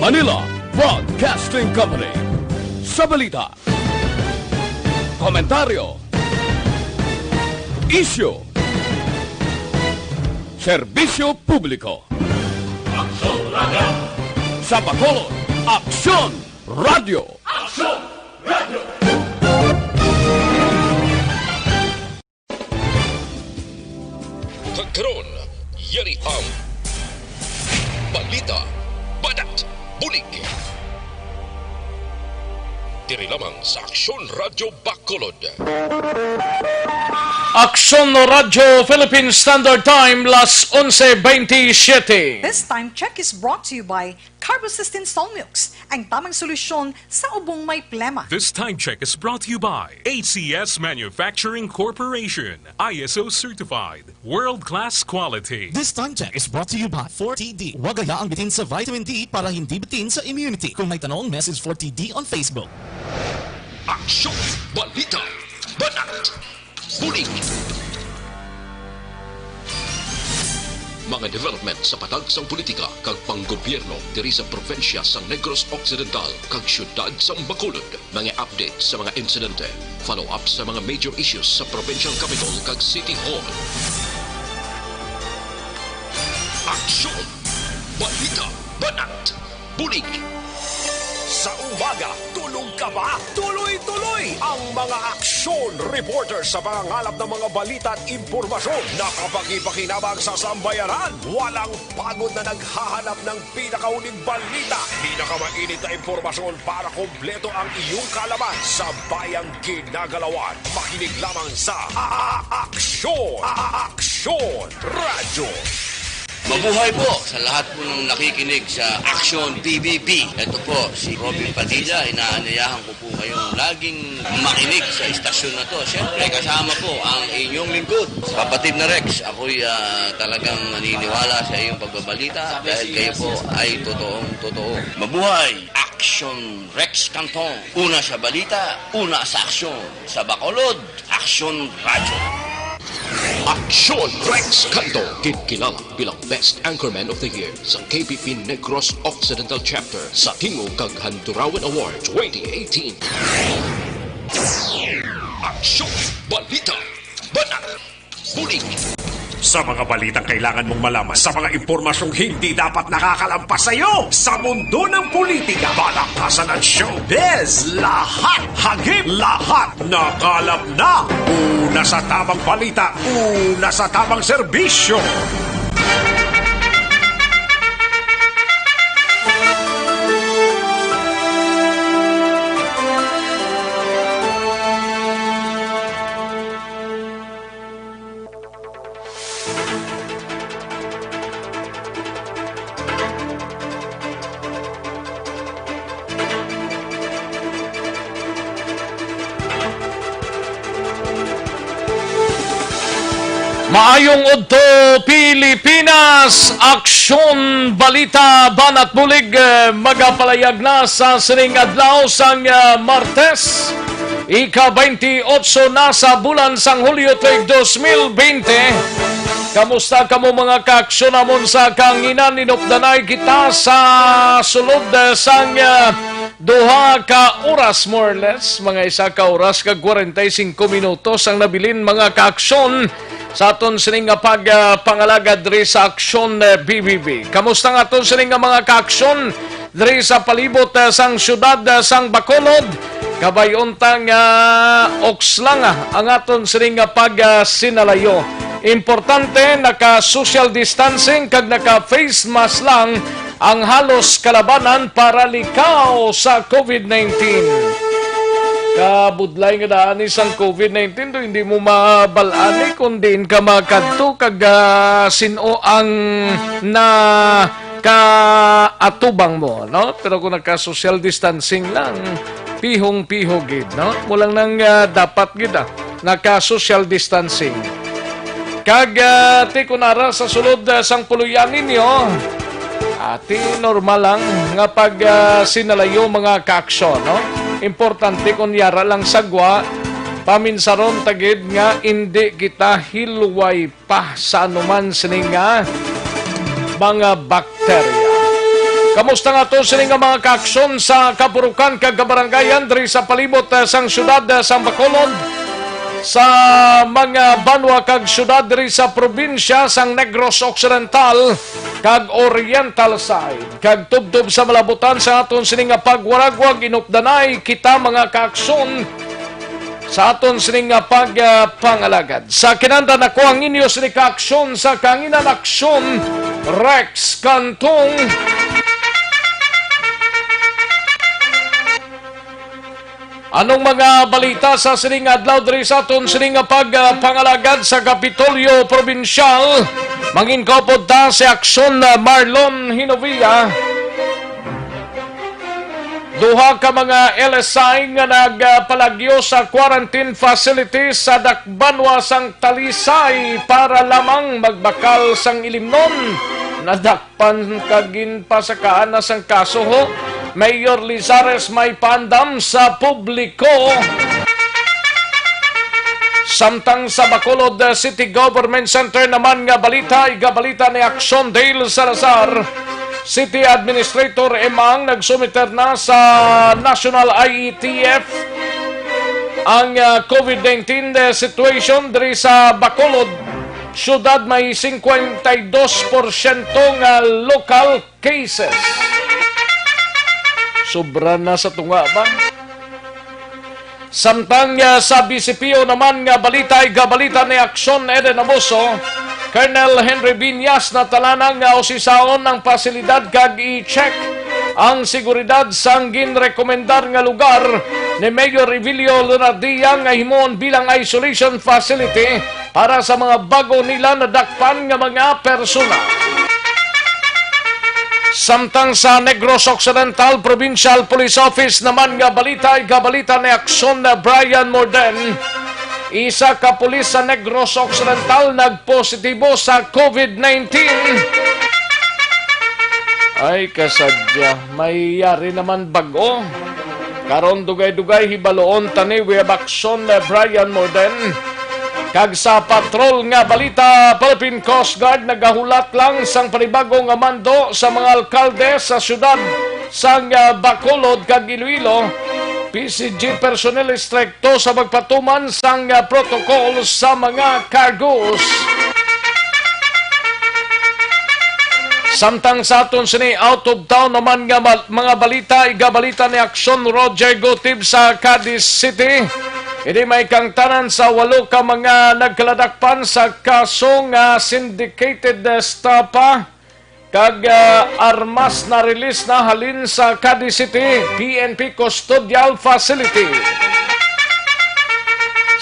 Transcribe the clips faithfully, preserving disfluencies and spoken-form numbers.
Manila Broadcasting Company. Sa balita, komentaryo, isyu, serbisyo publiko. Aksyon Radyo. Sa Bacolod, Aksyon Radyo. Aksyon Radyo. Kag karon, yari ang balita, banat, bulig. Diri lamang sa Aksyon Radyo Bacolod. Aksyon Radyo Philippine Standard Time, las onse veintisiete. This time check is brought to you by Carbocystin Solmux, ang tamang solusyon sa ubong may plema. This time check is brought to you by A C S Manufacturing Corporation, I S O certified, world-class quality. This time check is brought to you by four T D. Huwag hayaang bitin sa vitamin D para hindi bitin sa immunity. Kung may tanong, message four T D on Facebook. Aksyon, balita, banat, bulig. Mga development sa patag sang politika kag panggobyerno diri sa probinsya sang Negros Occidental kag siyudad sang Bacolod. Mga update sa mga insidente, follow-up sa mga major issues sa provincial capitol kag city hall. Aksyon! Balita! Banat! Bulig! Sa umaga, tulog ka ba? Tuloy-tuloy ang mga aksyon reporter sa pangangalap ng mga balita at impormasyon. Nakapagpakinabang sa sambayanan. Walang pagod na naghahanap ng pinakahuling balita, pinakamainit na impormasyon para kompleto ang iyong kaalaman sa bayang ginagalawan. Makinig lamang sa A-, A-, Aksyon, A-, A-, Aksyon Radyo. Mabuhay po sa lahat po ng nakikinig sa Aksyon P B B. Ito po si Robin Padilla, inaanyayahan ko po kayong laging makinig sa istasyon na to. Siyempre, kasama po ang inyong lingkod, kapatid na Rex. Ako'y, ah, talagang naniniwala sa iyong pagbabalita dahil kayo po ay totoong totoo. Mabuhay! Aksyon Rex Canton. Una sa balita, una sa aksyon. Sa Bacolod, Aksyon Radyo. Aksyon Rex Canton, kinkilala bilang Best Anchorman of the Year sa K B P Negros Occidental Chapter sa Tingog kag Handurawan Award twenty eighteen. Aksyon, balita, banat, bulig. Sa mga balitang kailangan mong malaman, sa mga impormasyong hindi dapat nakakalampas sa iyo, sa mundo ng politika, balakasan at showbiz, lahat hagip, lahat nakalap na. Una sa tamang balita, una sa tamang serbisyo. Maayong udto, Pilipinas! Aksyon, balita, banat, bulig, eh, magapalayag na sa sining adlaw sang, eh, Martes. Ika-twenty-eight na sa bulan sang Hulyo tuig dos mil bente. Kamusta kamo, mga kaaksyon namon sa kahanginan? Inupdanay kita sa sulod, eh, sang, eh, duha ka oras, more or less, mga isa ka oras kag kwarenta y singko minutos ang nabilin, mga kaaksyon, sa aton sini nga pag, ah, pangalagad diri sa Aksyon, eh, B B B. Kamusta nga aton sini nga mga kaaksyon? Diri sa palibot, ah, sang siyudad, ah, sang Bacolod, kabay-on ta nga oks lang, ah, ang aton sini nga pag, ah, sinalayo. Importante, naka-social distancing kag naka-face mask lang ang halos kalabanan para likaw sa covid nineteen. Kabudlay nga daan ni sang covid nineteen, do hindi mo mabalani kung diin ka makadto kag, ah, sin-o ang na kaatubang mo, no? Pero kung naka-social distancing lang, pihong-piho gid, no? Mo lang nang, ah, dapat gid, ah, naka-social distancing. Kag, ah, ti kun ara sa sulod, ah, sang puloy-an ninyo, ati normal lang nga pag, ah, sinalayo, mga kaaksyon, no? Importante kun yara lang sagwa, paminsaron ta gid nga indi kita hilway pa sa anuman sini nga mga bakterya. Kamusta nga to sini nga mga kaaksyon sa kapurukan kag kabarangayan diri sa palibot, eh, sang siyudad, eh, sang Bacolod, sa mga banwa kag siyudad diri sa probinsya sang Negros Occidental kag Oriental side? Kag tubtob sa malabutan sa aton sini nga pagwaragwag, inupdanay kita mga kaaksyon sa aton sini nga pag, ah, pangalagad. Sa kinanda nako ang inyo sini ka aksyon sa Kanginan Aksyon, Rex Cantong. Anong mga balita sa sining adlaw diri sa aton sining nga pag, ah, pangalagad sa Kapitolyo Probinsyal? Mangin kaupod ta si Aksyon, ah, Marlon Hinovia. Duha ka mga L S I nga nagpalagyo sa quarantine facility sa dakbanwa sang Talisay para lamang magbakal sang ilimnon, nadakpan kag ginpasakaan na sang kaso, ho. Mayor Lizares may paandam sa publiko. Samtang sa Bacolod City Government Center naman nga balita, igabalita ni Action Dale Salazar, City Administrator Emang nagsumiter na sa National I E T F ang, ah, COVID nineteen situation diri sa Bacolod. Siyudad may cincuenta y dos por ciento nga local cases. Sobra na sa tunga ba? Samtang, ah, sa B C P O naman nga balita, igabalita ni Action Eden Abuso, Colonel Henry Viñas, natalana nga usisaon ang pasilidad kag i-check ang seguridad sang ginrekomendar nga lugar ni Mayor Evilio Lunardia nga himuon bilang isolation facility para sa mga bago nila nadakpan nga mga persona. Samtang sa Negros Occidental Provincial Police Office naman nga balita, igabalita ni Action Brian Morden, isa ka pulis sa Negros Occidental nagpositibo sa COVID nineteen. Ay, kasadya, may yari naman bag-o. Karon dugay-dugay hibaloon ta ni Web Action, eh, Brian Morden. Kag sa patrol nga balita, Philippine Coast Guard nagahulat lang sang panibago nga mando sa mga alkalde sa siyudad sang, ah, Bacolod kag Iloilo. P C G personnel strikto sa pagpatuman sang, ah, protocol sa mga cargos. Samtang sa aton sini out of town naman nga mal-, mga balita, igabalita ni Action Roger Gutib sa Cadiz City. Ini may kangtanan sa walo ka mga nagkaladakpan sa kaso nga syndicated estafa kag, ah, armas na release na halin sa Cadiz City P N P Custodial Facility.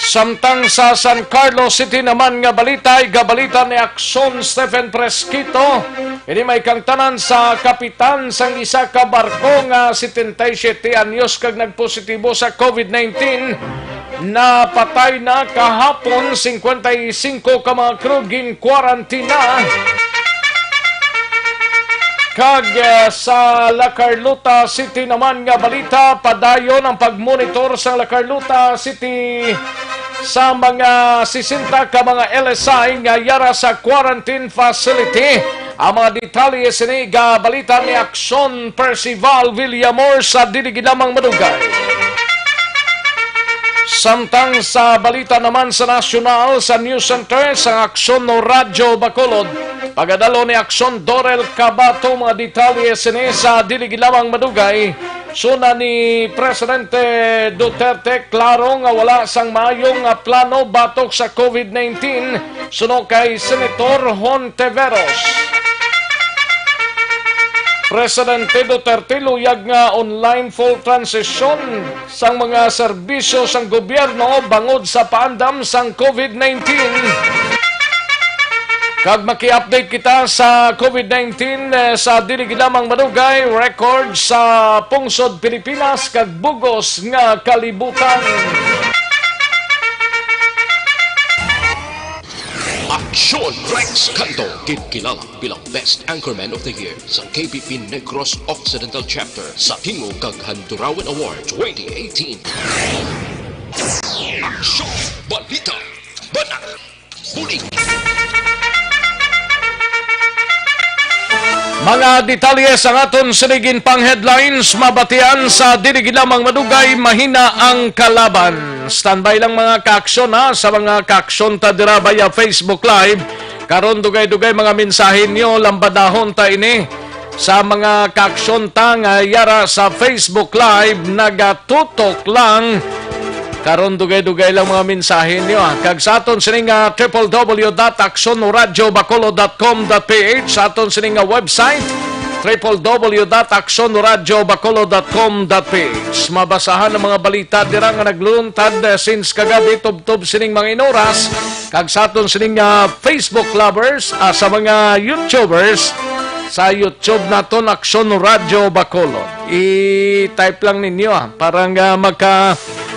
Samtang sa San Carlos City naman nga balita, igabalita ni Action Stephen Fresquito. Ini may kangtanan sa kapitan sang isa ka barko nga setenta y siete anyos kag nagpositibo sa COVID nineteen. Napatay na kahapon, cincuenta y cinco ka mga crew gin-quarantine na. Kag, eh, sa La Carlota City naman nga balita, padayon ang pagmonitor sa La Carlota City sa mga sesenta ka mga L S I nga yara sa quarantine facility. Ang mga detalye sini gabalita ni Action Percival Villamor sa dili gid lamang madugay. Samtang sa balita naman sa nasyonal, sa News Center sa Aksyon no Radyo Bacolod, pagadalo ni Aksyon Dorel Cabato mga detalye sini sa dili gid lamang madugay. Suna ni Presidente Duterte, klaro nga wala sang maayo nga plano batok sa COVID nineteen, suno kay Senator Hontiveros. Presidente Duterte luyag nga online full transition sang mga serbisyo sang gobyerno bangod sa paandam sang COVID nineteen. Kag maki-update kita sa COVID nineteen, eh, sa dili gid lamang madugay record sa pungsod Pilipinas kag bugos nga kalibutan. Aksyon Rex Canto, ginkilala bilang Best Anchorman of the Year sa K P P Negros Occidental Chapter sa Tingog kag Handurawan Award twenty eighteen. Aksyon! Balita! Banat! Bulig! Mga detalye sang aton sining pang headlines, mabatian sa dili gid lamang madugay, mahina ang kalaban. Standby lang, mga kaaksyon, ha, sa mga kaaksyon ta dira via Facebook Live. Karon dugay-dugay mga mensahe niyo, lambadahon ta ini. Sa mga kaaksyon ta nga yara sa Facebook Live, nagatutok lang. Karon dugay-dugay lang mga mensahe niyo, ah. Kag sa aton sining, ah, triple W dot aksyon radyo bacolod dot com dot P H, sa aton sining, ah, website, triple W dot aksyon radyo bacolod dot com dot P H. Mabasahan ang mga balita dira nga nagluluntad, eh, since kagabi tubtob sining mga inoras. Kag sa aton sining, ah, Facebook lovers, ah, sa mga YouTubers, sa YouTube naton, Aksyon Radyo Bacolod. I-type lang ninyo, ah, para nga maka-,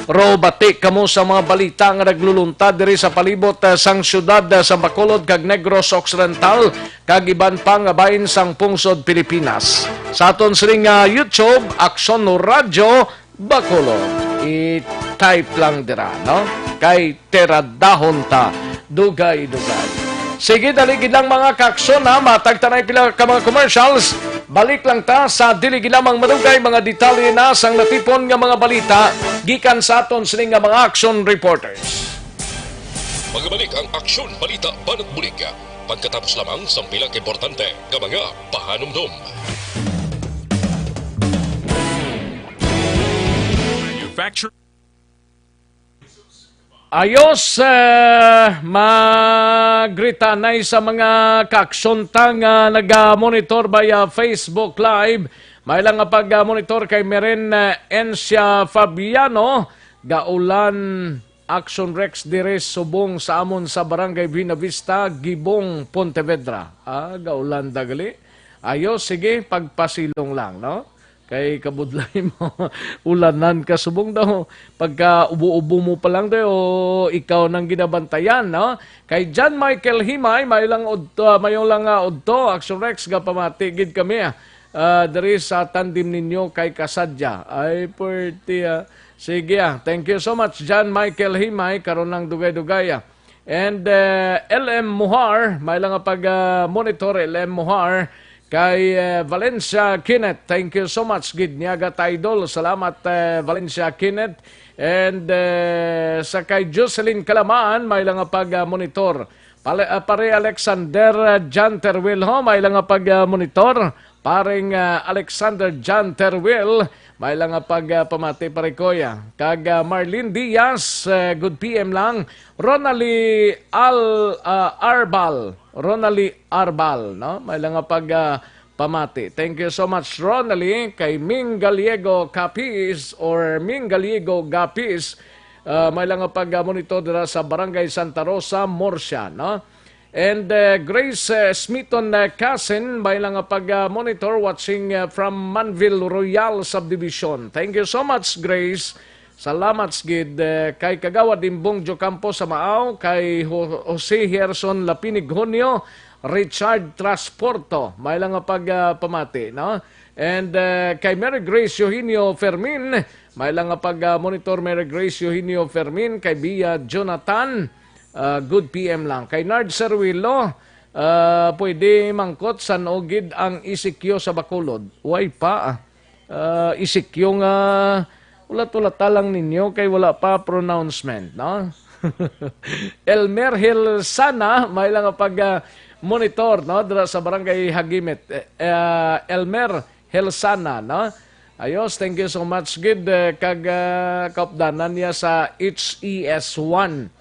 robati kamo sa mga balita nga nagluluntad diri sa palibot, ah, sang siyudad, ah, sa Bacolod kag Negros Occidental, kag iban pa nga bahin sang pungsod Pilipinas. Sa aton sining, ah, YouTube, Aksyon Radyo Bacolod. I-type lang dira, no? Kay tiradahon ta dugay-dugay. Sige, dali gid lang, mga kaaksyon, ha. Matag ta na pila ka mga commercials. Balik lang ta sa dili gid lamang madugay, mga detalye na sang natipon nga mga balita gikan sa aton sining nga mga action reporters. Magabalik ang Aksyon Balita Banat Bulig pagkatapos lamang sang pila ka importante nga mga pahanumdom. Manufacture Ayos, eh, magritanay sa mga kaaksyon ta nga naga-monitor via Facebook Live. May lang nga pag-monitor kay Meren, eh, Encia Fabiano, gaulan Action Rex dire subong sa amon sa Barangay Buena Vista, Gibong, Pontevedra. Ah, gaulan dagali. Ayos, sige, pagpasilong lang, no? Kay kabudlay mo, ulanan ka subong daw. Pagka ubo-ubo mo pa lang daw, ikaw nang ginabantayan, no? Kay John Michael Himay, may lang udto, may lang nga udto, Action Rex, gapamati gid kami, ah, ah, diri sa tandem ninyo kay Kasadya. Ay, pwerte, ah. Sige, ah. Thank you so much, John Michael Himay. Karon lang dugay-dugay, ah. And, eh, L M Muhar, may lang nga pag, ah, monitor, L M Muhar, kay, eh, Valencia Kenneth. Thank you so much, gid niya ga Idol. Salamat, eh, Valencia Kenneth. And, eh, sa kay Jocelyn Kalamaan, may lang nga pag, ah, monitor. Pale-, ah, pare Alexander, ah, John Terwilho, may lang nga pag, ah, monitor. Paring, ah, Alexander John Terwil, may lang nga pag, ah, pamati, pare Koy, ah. Kag, ah, Marlene Diaz, eh, good P M lang. Ronali Al, ah, Arbal, Ronali Arbal, no? May lang nga pag, ah, pamati. Thank you so much, Ronali. Kay Ming Gallego Capiz or Ming Gallego Gapis, ah, may lang nga pag, ah, monitor dira sa Barangay Santa Rosa, Murcia, no? And, uh, Grace, uh, Smithon, uh, Kasin, may lang nga pag, uh, monitor, watching, uh, from Manville Royal Subdivision. Thank you so much, Grace. Salamat gid, uh, kay Kagawad Imbong Jocampo sa Maaw, kay Ho-, Jose Herson Lapinig Honio, Richard Transporto, may lang nga pag, uh, pamati, no? And, uh, kay Mary Grace Eugenio Fermin, may lang nga pag, uh, monitor, Mary Grace Eugenio Fermin, kay Bia Jonathan, Ah, good P M lang. Kay Nard Serwilo, ah, pwede mangkot san-o gid ang E C Q sa Bacolod? Way pa, ah. Ah, E C Q nga ulat-ulata lang ninyo kay wala pa pronouncement, no? Elmer Hilsana, may lang nga pag, ah, monitor, no? Dira sa Barangay Hagimit. Eh, ah, Elmer Hilsana, no? Ayos, thank you so much, gid, eh, kag, ah, kaupdanan niya sa H E S one.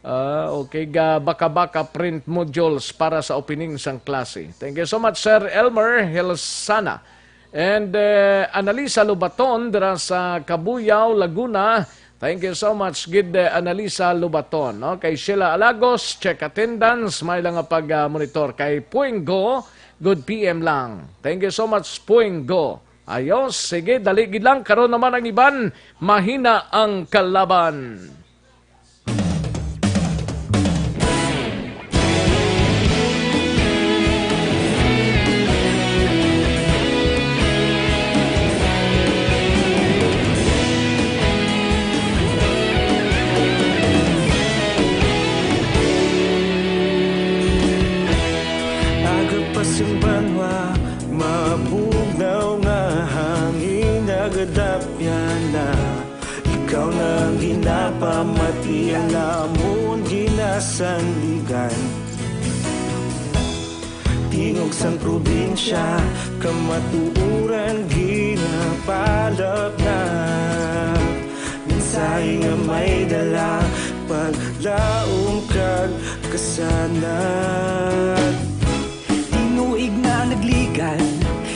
Ah, okay, ga baka-baka print modules para sa opening sang klase. Thank you so much, Sir Elmer Hilsana. And, eh, Analisa Lubaton dira sa Cabuyao, Laguna. Thank you so much, gid, eh, Analisa Lubaton, no? Kay Sheila Alagos, check attendance, may lang nga pag, ah, monitor. Kay Puing Go, good P M lang. Thank you so much, Puing Go. Ayos, sige, dali gid lang. Karon naman ang iban, mahina ang kalaban. Aga pa sing banwa, Napamati ang amon ginasandigan. Tingog sang probinsya, kamatuoran ginapalapnap. Mensahe nga may dala, paglaom kag kasanag. Tinuig na nagligad,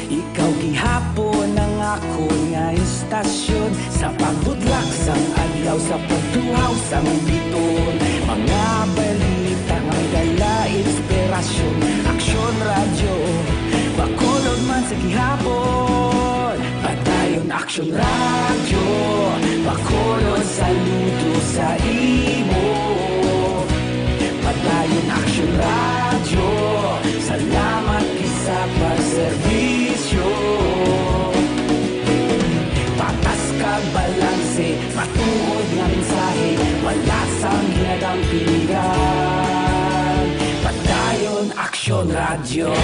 ikaw gihapon ang akon nga istasyon. Sa pagbudlak sang adlaw, sa pagtuhaw sang biton, mga balita nga may dala inspirasyon. Aksyon Radyo, Bacolod man sa gihapon. Padayon Aksyon Radyo, Bacolod, saludo sa imo. Padayon Aksyon Radyo, salamat gid sa pagserbisyo. Patas kag balanse, matuod nga mensahe, wala sang ginadampigan. Padayon Aksyon Radyo.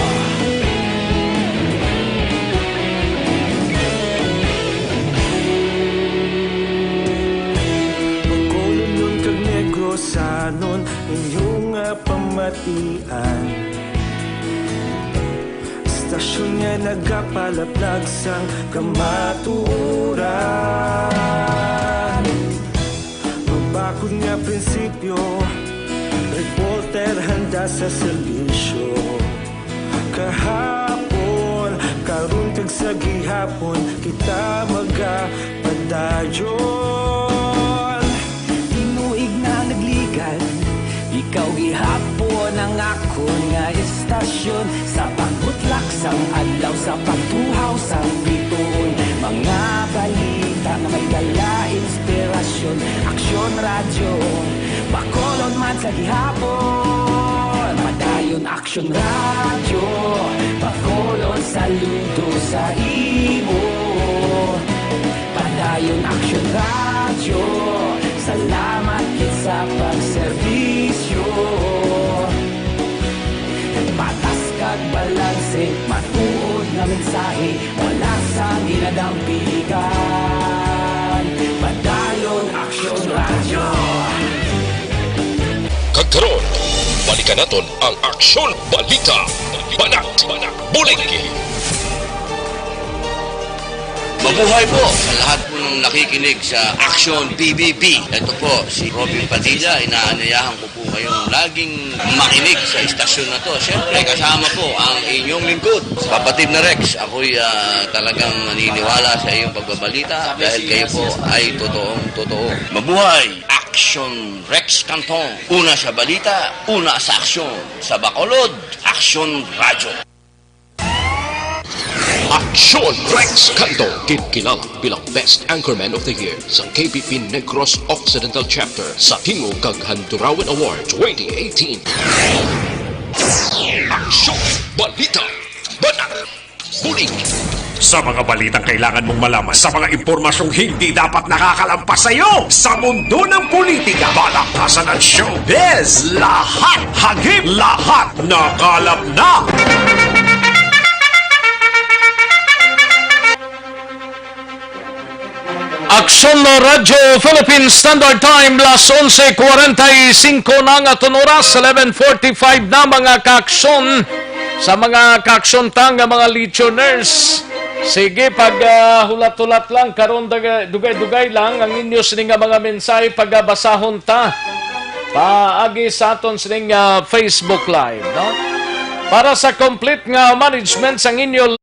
Bacolodnon kag Negrosanon, inyo nga pamatian. Istasyon nga nagapalaplag sang kamatuoran. Mabakod nga prinsipyo, reporter handa sa serbisyo. Kahapon, karon kag sa gihapon, kita magapadayon. Tinuig na nagligad, ikaw gihapon ang akon nga istasyon. Sa pagbutlak sang adlaw, sa pagtuhaw sang bituon, mga balita nga may dala inspirasyon. Aksyon Radyo, Bacolod man sa gihapon. Padayon Aksyon Radyo, Bacolod, saludo sa imo. Padayon Aksyon Radyo, salamat gid sa pagserbisyo. Patas kag balanse, matuod nga mensahe, wala sang ginadampigan. Padayon Aksyon Radyo. Kag karon, balikan naton ang Aksyon Balita. Banat, bulig. Mabuhay po sa lahat po ng nakikinig sa Aksyon P B B. Ito po si Robin Padilla. Inaanyayahan ko po kayong laging makinig sa istasyon na to. Siyempre, kasama po ang inyong lingkod, Kapatid na Rex. Ako'y, ah, talagang naniniwala sa iyong pagbabalita dahil kayo po ay totoong totoo. Mabuhay! Aksyon Rex Cantong. Una sa balita, una sa aksyon. Sa Bacolod, Aksyon Radyo. Aksyon Rex Cantong, kinkilala bilang Best Anchorman of the Year sa K P P Negros Occidental Chapter sa Tingog kag Handurawan Award twenty eighteen. Aksyon, balita, banat, bulig. Sa mga balitang kailangan mong malaman, sa mga impormasyong hindi dapat nakakalampas sa iyo, sa mundo ng politika, balakasan at showbiz, lahat, hagip, lahat, nakalap na. Aksyon Radyo Philippine Standard Time, las onse cuarenta y cinco na ang aton oras, eleven forty-five na, mga kaaksyon. Sa mga kaaksyon ta nga mga listeners, sige, pag, ah, hulat-hulat lang, karon daga-, dugay-dugay lang ang inyo sini nga mga mensahe, pagabasahon ta paagi sa aton sining, ah, Facebook Live, no? Para sa complete nga management sang inyo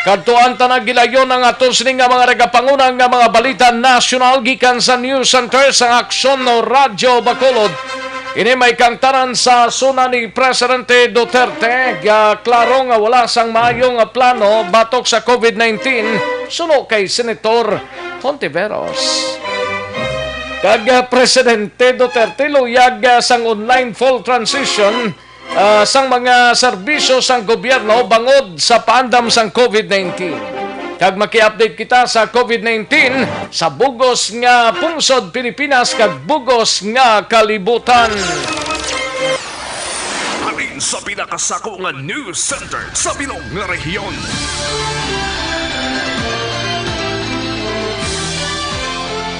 Kadtuan ta na gilayon ang aton sini nga mga nagapanguna nga mga balita nasyonal gikan sa News Center sa Aksyon Radyo Bacolod. Ini may kangtaran sa suna ni Presidente Duterte, nga klaro nga wala sang maayo nga plano batok sa covid nineteen, suno kay Senator Hontiveros. Kag, ah, Presidente Duterte luyag, ah, sang online full transition, ah, sang mga serbisyo sang gobyerno bangod sa paandam sang covid nineteen. Kag maki-update kita sa covid nineteen sa bugos nga pungsod Pilipinas kag bugos nga kalibutan. Halin sa pinakasako nga news center sa bilog nga rehiyon.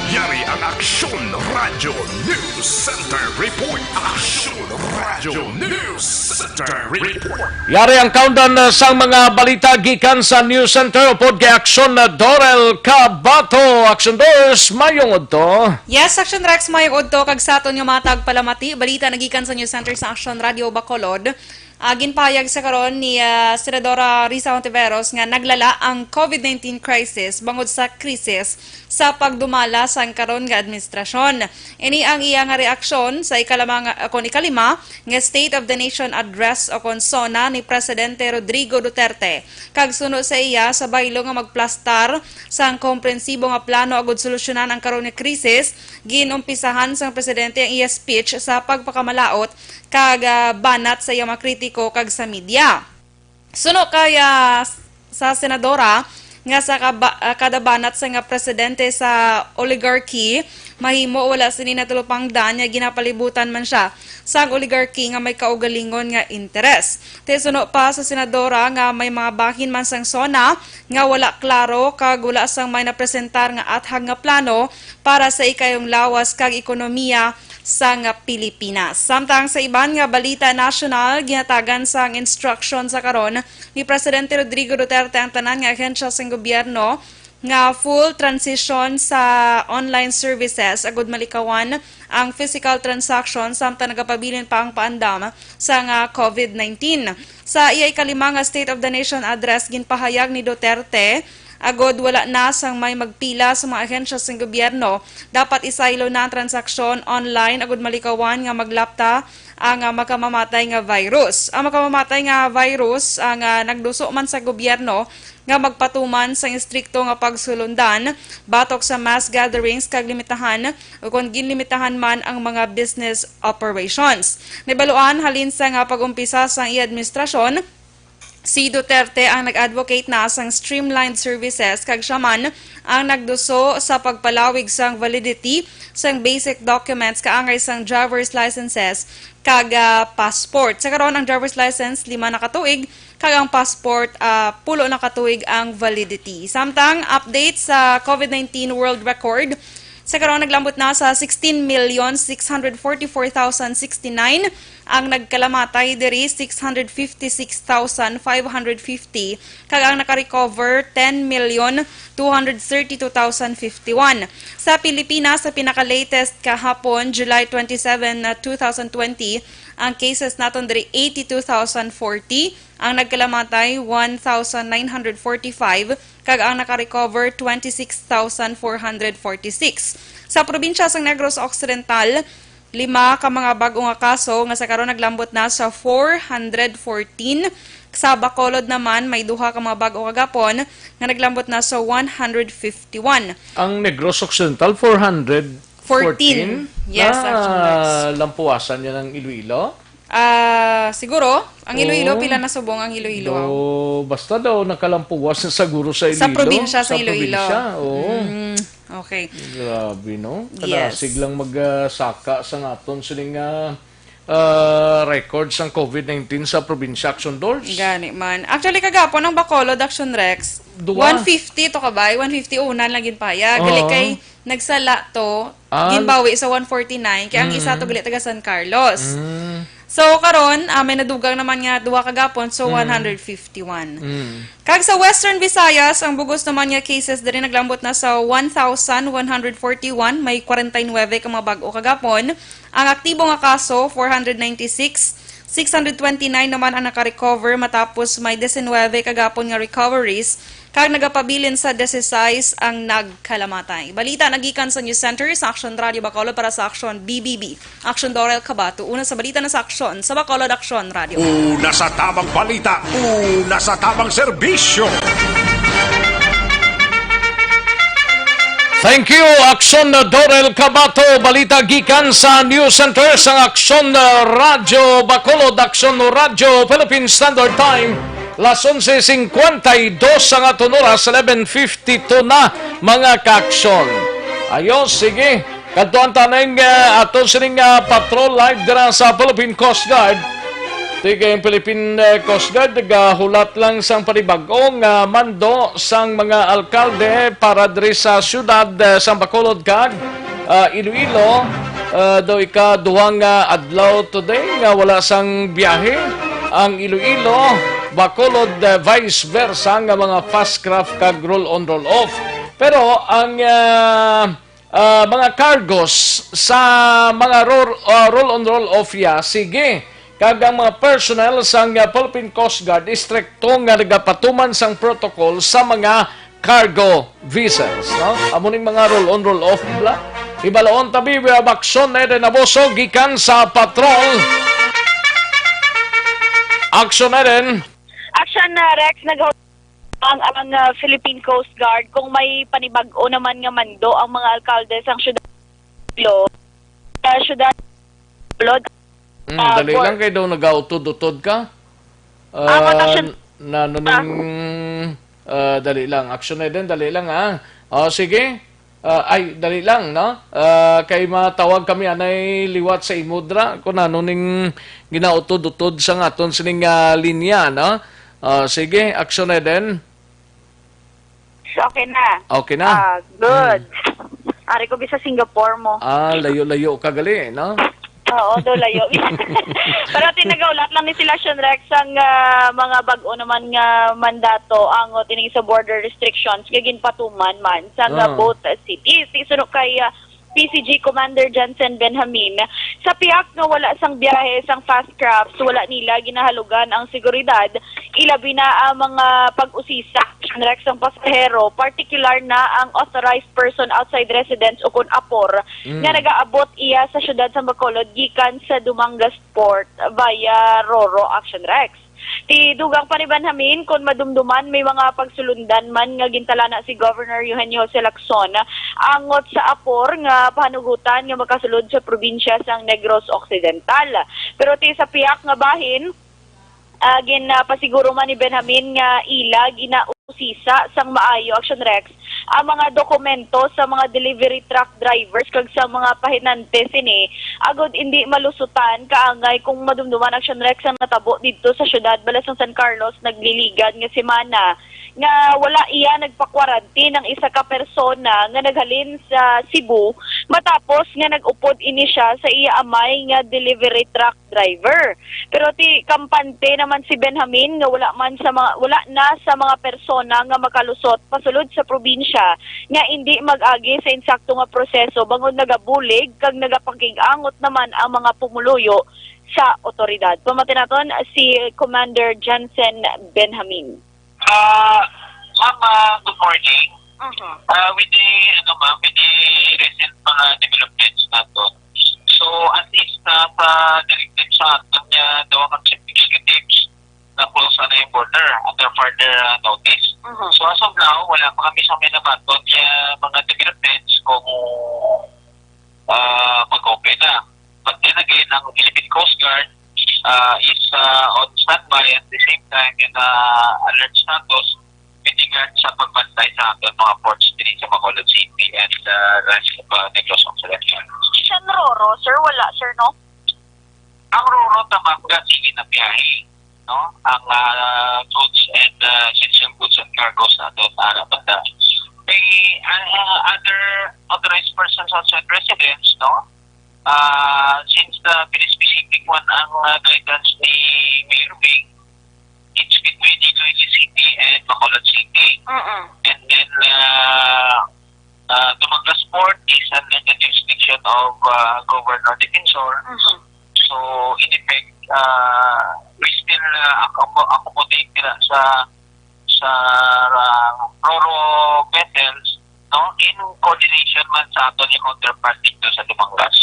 Yari ang Aksyon Radyo News Center Report. Aksyon Radyo News Center Report. Yari ang countdown, uh, sang mga balita gikan sa News Center upod kay Aksyon, uh, Dorel Cabato. Aksyon Dors, mayong udto. Yes, Aksyon Rex, mayong udto. Kag sa aton nga matag palamati, balita nagikan sa News Center sa Aksyon Radyo Bacolod. Ah, ginpahayag sa karon ni, ah, Senadora Risa Hontiveros nga naglala ang covid nineteen crisis bangod sa krisis sa pagdumala sang karon nga administrasyon. Ini ang iya nga reaksyon sa ikalama nga, kon ikalima nga State of the Nation Address o kon SONA ni Presidente Rodrigo Duterte, kag suno sa iya sa baylo nga magplastar sang komprensibo nga plano agud solusyonan ang karon nga krisis, ginumpisahan sang presidente ang iya speech sa pagpakamalaot kag, ah, banat sa iyang mga kritiko kag sa media. Suno kay, ah, sa senadora nga sa kaba-, ah, kada banat sa nga presidente sa oligarchy, mahimo wala sini natalupangdan nga ginapalibutan man siya sang oligarchy nga may kaugalingon nga interes. Ti suno pa sa senadora nga may mga bahin man sang SONA nga wala klaro kag wala sang may napresentar nga athag nga plano para sa ikayong lawas kag ekonomiya sang Pilipinas. Samtang sa iban nga balita nasyonal, ginatagan sang instruction sa karon ni Presidente Rodrigo Duterte ang tanan nga ahensya sang gobyerno nga full transition sa online services agud malikawan ang physical transaction samtang nagapabilin pa ang paandam sang covid nineteen. Sa iya ikalima nga State of the Nation Address, ginpahayag ni Duterte, agod wala na sang may magpila sa mga ahensya sang gobyerno, dapat isaylo na ang transaksyon online agud malikawan nga maglapta ang, ah, makamamatay nga virus. Ang makamamatay nga virus ang, ah, nagduso man sa gobyerno nga magpatuman sang istrikto nga pagsulundan batok sa mass gatherings kag limitahan o kon ginlimitahan man ang mga business operations. Nabaluan halin sa nga pag-umpisa sang iya administrasyon, si Duterte ang nag-advocate na sang streamlined services kag siya man ang nagduso sa pagpalawig sang validity sang basic documents kaangay sang driver's licenses kag, ah, passport. Sa karon, ang driver's license lima na ka tuig kag ang passport, ah, pulo na ka tuig ang validity. Samtang update sa covid nineteen world record, sa karon, naglambot na sa sixteen million six hundred forty-four thousand sixty-nine ang nagkalamatay, diri six hundred fifty-six thousand five hundred fifty, kag ang nakarecover, ten million two hundred thirty-two thousand fifty-one. Sa Pilipinas, sa pinaka-latest kahapon, July twenty-seven, two thousand twenty, ang cases naton diri eighty-two thousand forty, ang nagkalamatay one thousand nine hundred forty-five, kag ang nakarecover twenty-six thousand four hundred forty-six. Sa probinsya sang Negros Occidental, lima ka mga bag-o nga kaso nga sa karon naglambot na sa four hundred fourteen. Sa Bacolod naman, may duha ka mga bag-o kagapon nga naglambot na sa one hundred fifty-one. Ang Negros Occidental, four hundred fourteen? Fourteen. Yes, Action Rex. Nalampuwasan niya ng Iloilo? Ah, siguro. Ang Iloilo, Oo. Pila na subong ang Iloilo? Do, basta daw nakalampuwas na siguro sa Sa Iloilo. Probinsya sa Sa Iloilo. Probinsya, oo. Mm, okay. Grabe, no? Yes. Kadasig lang magsaka sa aton sining, ah, ah, record sang covid nineteen sa probinsya, Action Dors. Gani man. Actually, kagapon ang Bacolod, Action Rex, Duwa. One fifty to ka ba? One fifty unan lang ginpahayag. Gali Oo. Kay nagsala to, Ah. Ginbawi sa one forty-nine, kay ang isa to Mm. gali taga San Carlos. Mm. So, karon, ah, may nadugang naman nga duha kagapon, so Mm. one hundred fifty-one. Mm. Kag sa Western Visayas, ang bugos naman nga cases diri naglambot na sa one thousand one hundred forty-one, may forty-nine ka mga bag-o kagapon. Ang aktibo nga kaso, four hundred ninety-six. Six hundred twenty-nine naman ang nakarecover matapos may diecinuebe kagapon nga recoveries, kag nagapabilin sa dieciséis ang nagkalamatay. Balita nagikan sa News Center sa Aksyon Radio Bacolod para sa Aksyon B B B. Aksyon Dorel Cabato, una sa balita na sa Aksyon sa Bacolod Aksyon Radio. Una sa tabang balita, una sa tabang serbisyo. Thank you, Aksyon Dorel Cabato. Balita gikan sa News Center sang Aksyon Radyo Bacolod, Aksyon Radyo Philippine Standard Time. Las onse cincuenta y dos ang aton oras, eleven fifty-two na, mga kaaksyon. Ayos, sige. Kadtuan ta ning, ah, aton sining, ah, patrol live dira sa Philippine Coast Guard. Tigay ang Philippine, eh, Coast Guard, nagahulat lang sang panibag-o nga mando sang mga alkalde para diri sa siyudad, eh, sang Bacolod kag, ah, Iloilo. Ah, daw ikaduha nga adlaw today nga wala sang biyahe ang Iloilo, Bacolod, eh, vice versa nga mga fast craft kag roll on roll off. Pero ang, ah, ah, mga cargos sa mga ro-, ah, roll on roll off ya, sige. Kag ang mga personnel sang, ah, Philippine Coast Guard istrikto nga nagapatuman sang protocol sa mga cargo vessels, no? Amo ning mga roll on roll off bla. Ibalaon tabi, ah, Bakson Eden Aboso gikan sa patrol. Action Eden. Action, ah, Rex, nag- ang, ang, ah, Philippine Coast Guard kung may panibag-o naman nga mando ang mga alkalde sang syudad, lo, sa syudad, Lord. Mm, ah, dali for lang kay daw nagautod-utod ka. Ah, Ah, matasyon na, na, pa. Ning, ah, dali lang. Action na din, dali lang, ha. Oh, sige. Ah, ay, dali lang, no? Ah, kay matawag kami anay liwat sa imo dra kung ano ning ginautod-utod sa aton sining, ah, linya, no? Ah, sige, action na din. Okay na. Okay na. Ah, good. Mm. Ari ko bisa Singapore mo. Ah, layo-layo ka gali, no? Oo, do layo. Pero tinagawlat lang ni sila, Sean Rex, ang, ah, mga bag-o naman nga mandato ang, o, tining sa border restrictions nga ginpatuman man sa, ah, nga both cities. Isuno kay, ah, P C G Commander Jensen Benjamin, sa pihak nga wala sang biyahe sang fast crafts, wala nila ginahalugan ang seguridad, ilabi na ang mga pag-usisa, Sean Rex, sang pasahero, partikular na ang authorized person outside residence o kon apor, mm, nga nagaabot iya sa siyudad sa Bacolod gikan sa Dumangas Port via Roro, Action Rex. Ti dugang pa ni Benjamin, kon madumduman may mga pagsulundan man nga gintalana si Governor Eugenio Jose Lacson angot sa apor nga pahanugutan nga makasulod sa probinsya sang Negros Occidental. Pero ti sa pihak nga bahin, ah, gin, ah, pasiguro man ni Benjamin nga ila ginausisa sang maayo, Action Rex, ang mga dokumento sa mga delivery truck drivers kag sa mga pahinante sini, agod indi malusutan kaangay kung madumduman, Action Rex, ang natabo didto sa siyudad bala sang San Carlos nagliligad nga semana nga wala iya nagpa-quarantine ang isa ka persona nga naghalin sa Cebu matapos nga nag-upod ini siya sa iya amay nga delivery truck driver. Pero ti kampante naman si Benjamin nga wala man sa mga, wala na sa mga persona nga makalusot pasulod sa probinsya nga indi mag-agi sa insakto nga proseso bangod nagabulig kag nagapakig-angot naman ang mga pumuluyo sa otoridad. Pamati naton si Commander Jensen Benjamin. Ah, ma'am, ah, good morning. Mhm. Ah, with the, ano, ma'am, with the recent mga developments nato. So, at least, ah, sa directive sa aton nga duha ka chief executives na close na yung border under further, ah, notice. Mhm. So, as of now, wala pa kami sa may nabaton nga mga developments kung, ah, mag-open na. But then again, ang Philippine Coast Guard, ah, is, ah, on standby at the same time in, ah, alert status with regard sa pagbantay sa aton mga ports diri sa Bacolod City and, ah, rest of, ah, Negros Occidental. Saan Roro, sir? Wala, sir, no? Ang Roro ta, ma'am, ga, sige na biyahe, no? Ang, ah, goods and, ah, essential goods and cargo sa aton ara banda. May, ah, other authorized persons outside residence, no? Ah, since the very specific one ang, ah, guidance ni Mayor Wing, it's between Iloilo City and Bacolod City. Mm-mm. And then, ah, ah, Dumangas Port is under the jurisdiction of, ah, Governor Defensor. Mm-hmm. So, in effect, ah, we still, ah, accom-, accommodate dira sa, sa, ah, Roro vessels, no? In coordination man sa aton nga counterpart dito sa Dumangas.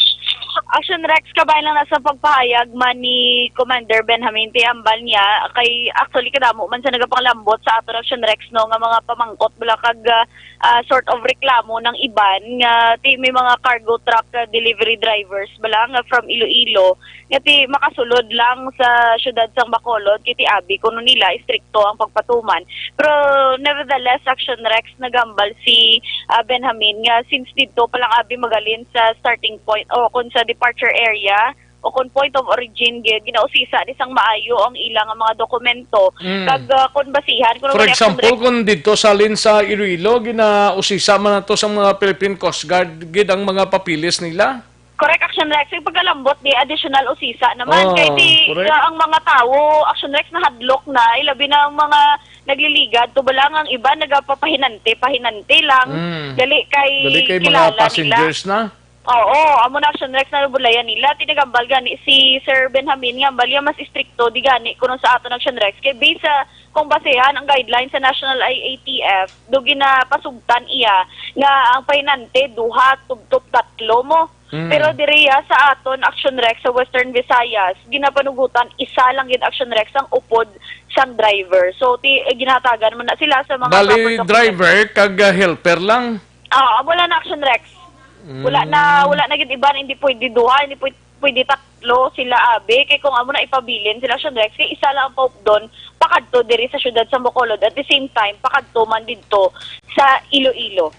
Action Rex, kabay lang na sa pagpahayag man ni Commander Benjamin, ti ambal niya, kay actually kadamo man sa nagapanglambot sa aton Action Rex, no, nga mga pamangkot bala kag, ah, ah, sort of reklamo ng iban nga ti may mga cargo truck, ah, delivery drivers bala nga from Iloilo nga ti makasulod lang sa siyudad sang Bacolod, kay ti abi kuno nila istrikto ang pagpatuman. Pero nevertheless, Action Rex, nagambal si, ah, Benjamin nga since didto pa lang abi magalin sa starting point o kung sa departure area o kung point of origin gid, ginausisa ni sang maayo ang ila nga mga dokumento. Mm. Kag, ah, kung basihan, kung For wala example, action, kung didto salin sa Iloilo, ginausisa man nato sa mga Philippine Coast Guard gid ang mga papeles nila. Correct, Action Rex. Yung pagkalambot, di additional usisa naman. Oh, kay di, correct. Ah, ang mga tawo, Action Rex, nahadlok na, ilabi na ang mga nagliligad, to bala nga ang iba nagapapahinante, pahinante lang. Mm. Dali kay Dali kay mga kilala nila. Passengers na. Oo, amo na, Action Rex, na nabudlayan nila. Tinagambal gani si Sir Benjamin nga ang balya mas istrikto di gani kuno sa aton, Action Rex. Kay based sa, kung basehan ang guidelines sa National I A T F, do ginapasugtan iya nga ang pahinante duha, tubtob tatlo mo. Mm. Pero diriya sa aton, Action Rex, sa Western Visayas, ginapanugutan isa lang gid, Action Rex, ang upod sang driver. So, ti, eh, ginahatagan man na sila sa mga Bali, proper documents. Driver kag, ah, helper lang. Ah, wala na, Action Rex. Wala na, Mm. wala na gid iban, hindi pwede duha, hindi pwede, pwede tatlo sila, abi. Kay kung amo na ipabilin sila, Action Rex, kay isa lang ang paupdon pakadto diri sa siyudad sa Bacolod. At the same time, pakadto man didto sa Iloilo.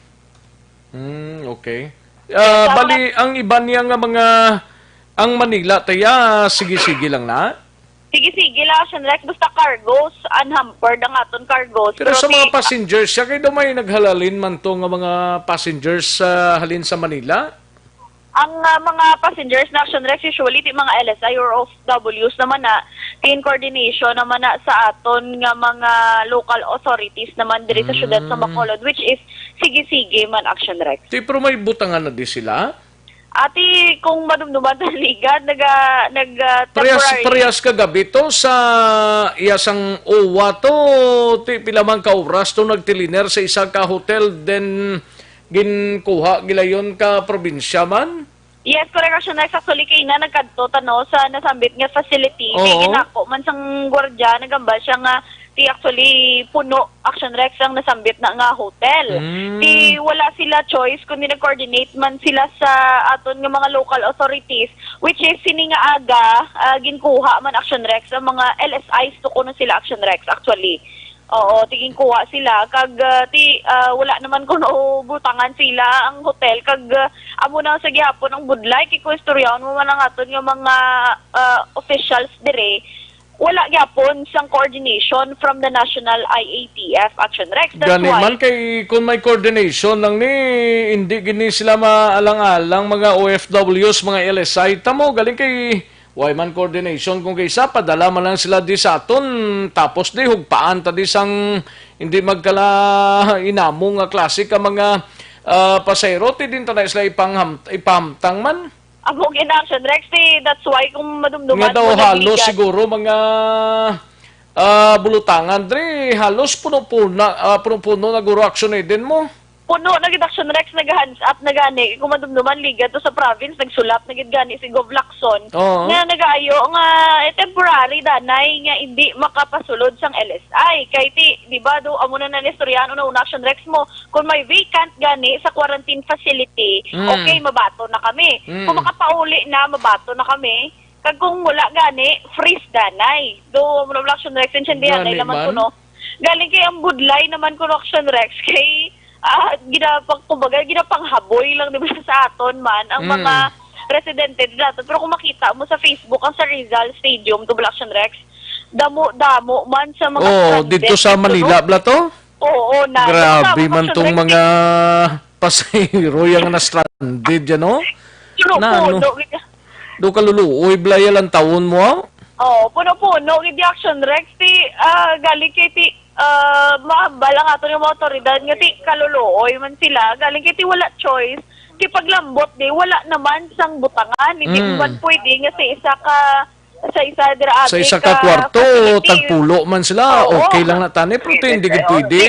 Mm, okay. Yes, Ah, sa bali, mga ang iban niya nga mga, ang Manila, taya, sige-sige lang na? Sige-sige lang, Action Rex. Basta cargos, unhampered ang aton cargos. Pero Pero sa mga ti-, passengers, siya kayo daw may naghalalin man to nga mga passengers sa halin sa Manila? Ang, ah, mga passengers na, Action Rex, usually ti mga L S I or O F Ws naman na, ti in coordination naman na sa aton nga mga local authorities naman diri sa siyudad sa Mm. Bacolod, which is sige-sige man, Action Rex. Ti, pero may butangan na di sila? Ati, kung madumduman sa ligad, naga-, nag, ah, Parehas, temporary. Parehas kagabi to sa iya sang uwa to, ti pila man ka oras to nagtiliner sa isa ka hotel, then ginkuha gilayon ka probinsya man? Yes, correct, Action Rex. Actually, kay na nagkadto ta, no, sa nasambit nga facility. Kay Oo. ginako man sang gwardiya, nagambal siya nga ti actually puno, Action Rex, ang nasambit na nga hotel. Mm. Ti wala sila choice kundi nag-coordinate man sila sa aton nga mga local authorities, which is sini nga aga, ah, ginkuha man, Action Rex, ang mga L S Is to kuno sila, Action Rex, actually. Oo, ti ginkuha sila kag, ah, ti, ah, wala naman kuno butangan sila ang hotel kag, ah, amo na sa gihapon ang budlay kay kung istoryahon mo man ang aton nga mga, ah, officials dire, wala gyapon sang coordination from the National I A T F, Action Rex. That's Gani why man kay kung may coordination lang ni, hindi gini sila maalang-alang mga O F Ws, mga L S I. Tamo, galing kay way man coordination kung kaysa, padala man lang sila di sa aton, tapos di hugpaan ta di sang hindi magkala inamo nga klase ka mga, ah, pasahero, ti din ta na sila ipangham-, ipahamtang man. Amo gid, Action Rex, ti that's why kung madumduman Nga daw mo, halos nagbigat. Siguro mga, ah, bulutangan dre, halos puno-puno, ah, puno-puno na guro, Action Eden mo. Puno na gid, Action Rex, nag-hands up na gani. Kung madumduman, liga to sa province, nagsulat na gid gani si Gov Lacson Oo. nga nagaayo nga, eh, temporary danay nga hindi makapasulod sang L S I. Kay ti, di ba, do, amo na na istoryahan una-una, Action Rex mo, kung may vacant gani sa quarantine facility, Mm. okay, mabaton na kami. Mm. Kung makapauli na, mabaton na kami. Kag kung wala gani, freeze danay. Do, amo na, Action Rex, intindihan Gani na naman man. Ko, no? Galing kay ang budlay naman kuno, Action Rex, kay, ah, ginapang-, kumbaga, ginapanghaboy lang, di ba, sa aton man ang Mm. mga residente dito. Pero kung makita mo sa Facebook, ang sa Rizal Stadium, to, Action Rex, damo-damo man sa mga Oh, stranded dito sa dito, Manila, no? Bla to? Oo, na. Grabe Tama, man Action tong Rex, mga pasahero yang na-stranded yan, no? Puno-puno, Na ano? Gid. Do kaluluoy, Blaya, lang taon mo, ah? Oh, puno-puno gid yung, Action Rex. Ti, ah, galing kay ti, ah, mahambal ang ato yung mga otoridad nga ti kaluluoy man sila. Galing kay ti wala choice. Ti paglambot di, wala naman sang butangan. Hindi Mm. man pwede nga sa isa ka Sa isa dira, sa abi isa ka ka kwarto, facility. Tagpulo man sila, oo, okay lang na tani, pero ti, hindi gid pwede.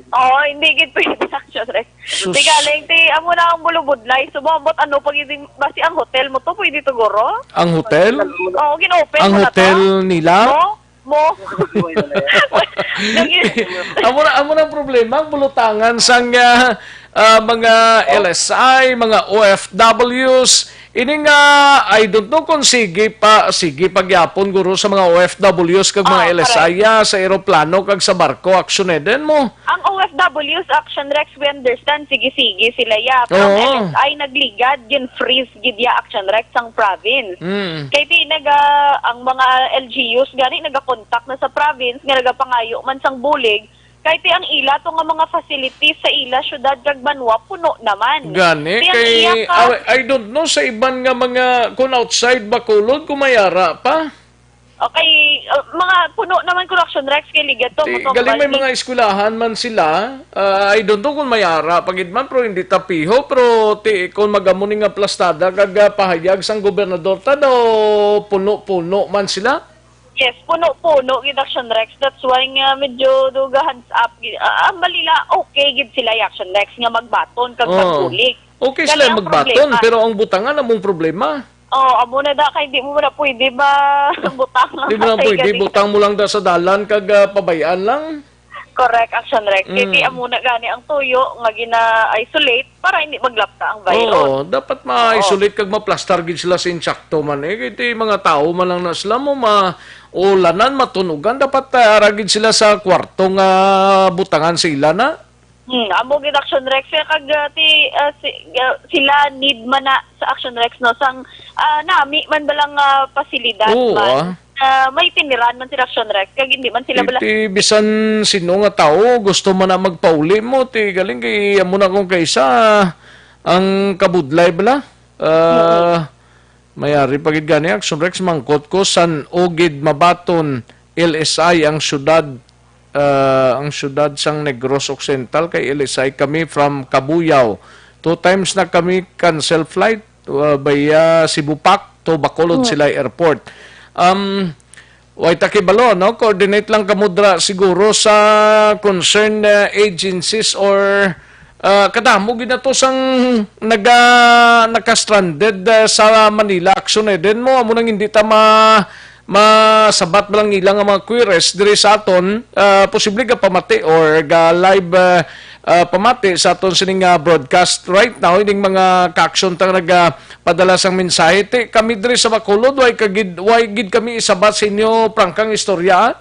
Oo, hindi gid pwede, Action Rex. Sus. Ti galing, ti, amo na ang bulubudlay. So, maabot ano, pag hindi, basi ang hotel mo to, pwede to, guro? Ang hotel? Oo, gin-open mo na to. Ang hotel nila? Mo? Mo? Nag- Amo na, amo na ang problema, ang bulutangan sang, ah, ah, mga L S I, mga O F Ws. Ini nga, I don't know kung sige pa, sige pa gyapon, guro, sa mga O F Ws kag mga, ah, L S I, correct, ah, sa eroplano kag sa barko, Action Eden mo. Ang O F Ws, Action Rex, we understand, sige-sige sila, ya. Pero ang, oo, L S I nagligad, gin-freeze gid ya, Action Rex, ang province. Mm. Kay ti naga, ang mga L G Us gani nagakontak na sa province nga nagapangayo man sang bulig, kay ti ang ila to nga mga facilities sa ila syudad kag banwa puno naman. Gani, ti ang kay, iya ka, I, I don't know sa iban nga mga, kung outside Bacolod, kung may ara pa. Okay, uh, mga puno naman, Correction Rex, kay ligat to, ti, mo to galing may baldi, mga eskwelahan man sila. Ah, I don't know kung may ara pa gid man, pero hindi tapiho. Pero ti, kung magamo ni nga plastada kag, ah, pahayag sang gobernador, ta daw puno-puno man sila. Yes, puno-puno gid, Action Rex. That's why nga medyo do ga hands up gid. Ah, ang balila, okay gid sila, Action Rex, nga magbaton kag, oh, magbulig. Okay sila magbaton, problema, pero ang butangan among problema. Oh, amo na da, kay di mo na pwede ba butang lang. Di mo na pwede, gani, butang mo lang da sa dalan kag, ah, pabayaan lang. Correct, Action Rex. Kay ti, mm, amo na gani ang tuyo nga gina-isolate para hindi maglapta ang virus. Oo, dapat ma-isolate, oo, kag maplastar gid sila sa insakto man, eh. Kay ti mga tawo man lang na sila mo maulanan, matunugan, dapat, ah, ara gid sila sa kwarto nga butangan sa ila na. Hmm, amo gid, Action Rex, kaya kag, ah, ti, ah, si, ah, sila need man na sa Action Rex, no, sang, ah, nami man ba lang, ah, pasilidad, oo, man, ah, may tiniran man sila, Action Rex, kag hindi man sila bala. Ti, ti bisan sino nga tawo gusto man na magpauli mo, ti galing kay amo na kung kaisa ang kabudlay bala. Ah, mm-mm. Mayari pa gid gani, Action Rex, mangkot ko, san-o gid mabaton L S I ang syudad, ah, ang syudad sang Negros Occidental, kay L S I kami from Cabuyao. Two times na kami cancel flight, ah, via Cebu Pac to Bacolod, mm, sila airport. Um, Way ta kibalo, no? Coordinate lang kamo dra siguro sa concerned, uh, agencies or, uh, kadamo gid na to sang naga-, naka-stranded, uh, sa Manila. Action Eden mo, amo nang hindi ta ma-, masabat ba lang ila nga mga queries diri sa aton, uh, posible gapamati or ga-live, uh, uh, pamati sa aton sining, uh, broadcast right now, ining mga ka-action ta nga naga-, padala sang mensahe. Ti, kami diri sa Bacolod, way kagid-, way gid kami isabat sa inyo prangkang istorya, ah?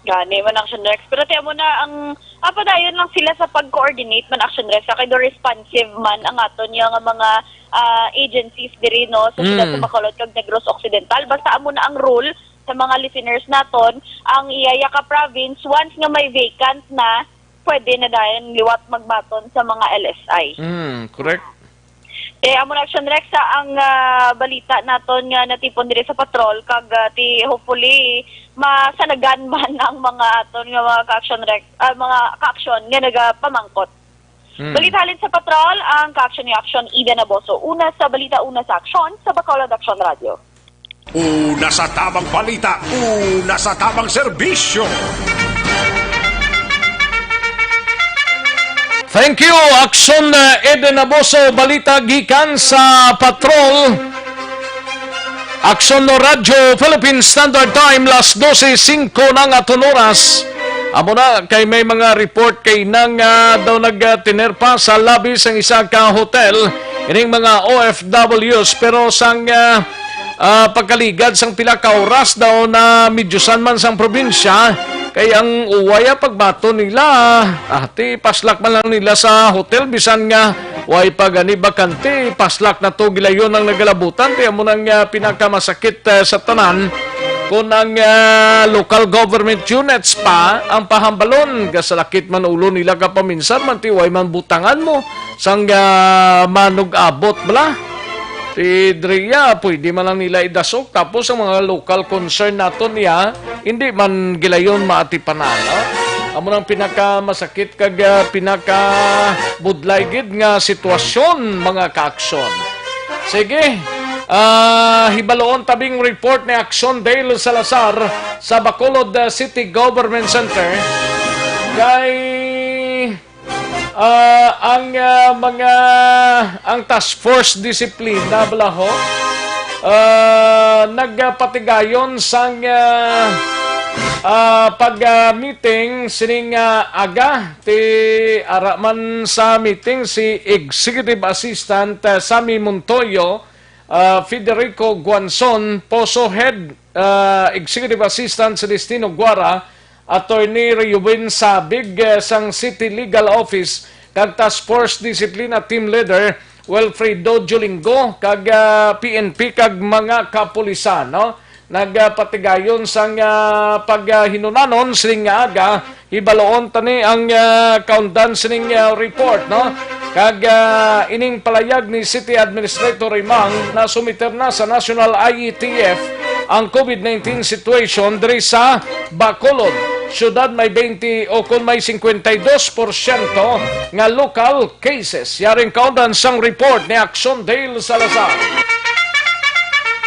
Gani man, Action Rex. Pero ti amo na ang, ah, padayon lang sila sa pag-coordinate man, Action Rex, kay do responsive man ang aton nga mga, ah, agencies diri, no, sa siyudad sa, mm, Bacolod kag Negros Occidental. Basta amo na ang rule sa mga listeners naton, ang iya ka province, once nga may vacant na, pwede na dayon liwat magbaton sa mga L S I. Mm, correct. Eh, amo na, Action Rex, sa ang, ah, balita naton nga natipon diri sa patrol, kag, ah, ti, hopefully, masanagan man ang mga aton nga mga ka-action Rex, ah, mga ka-action nga nagapamangkot. Mm. Balita halin sa patrol, ang ka-action ni Action Ida Naboso. Una sa balita, una sa aksyon, sa Bacolod Action Radio. Una sa tabang balita, una sa tabang serbisyo. Thank you, Action, uh, Eden Aboso. Balita gikan sa Patrol. Action no Radyo, Philippine Standard Time, las dose singko na nga aton oras. Amo na, kay may mga report kay nang, ah, daw nagtiner pa sa lobby sang isa ka hotel ining mga O F Ws, pero sang, ah, ah, pagkaligad sang pila ka oras daw na midyusan man sang probinsya, kay ang uway, ah, pagbaton nila, ah, ti paslak man lang nila sa hotel, bisan nga way pa gani bakante, paslak na to gilayon ang nagalabutan, ti amo nang, ah, pinakamasakit, ah, sa tanan. Kon ang, ah, local government units pa ang pahambalon, gasalakit man ulo nila kapaminsan, man ti way man butangan mo sang, ah, manug-abot bala. Ti diri ya, pwede man lang nila idasok, tapos ang mga local concern naton ya, hindi man gilayon maatipanan, no? Amo nang pinakamasakit kag, ah, pinakabudlay gid nga sitwasyon, mga kaaksyon. Sige, Ah, hibaluon tabing report ni Action Dale Salazar sa Bacolod, ah, City Government Center. Kay, ah, ang, ah, mga, ang Task Force Disiplina, bala ho, ah, nagpatigayon sang, ah, ah, pag, ah, meeting sining, ah, aga ti ara man sa meeting si Executive Assistant, ah, Sammy Montoyo, ah, Federico Guanzon, Poso Head, ah, Executive Assistant Celestino Guara, Attorney Reuben Sabig, eh, sang City Legal Office, kag Task Force Disiplina Team Leader Wilfredo Julingo, kag, ah, P N P, kag mga kapulisan, no? Nagapatigayon sang, ah, paghinunanon sining nga aga. Hibaluon tani ang, ah, kaundan sining, ah, report, no? Kag, ah, ining palayag ni City Administrator Imang na sumiter na sa National I A T F ang COVID nineteen situation diri sa Bacolod. Siyudad may twenty o kon may cincuenta y dos por ciento nga local cases. Yaring kaundan sang report ni Action Dale Salazar.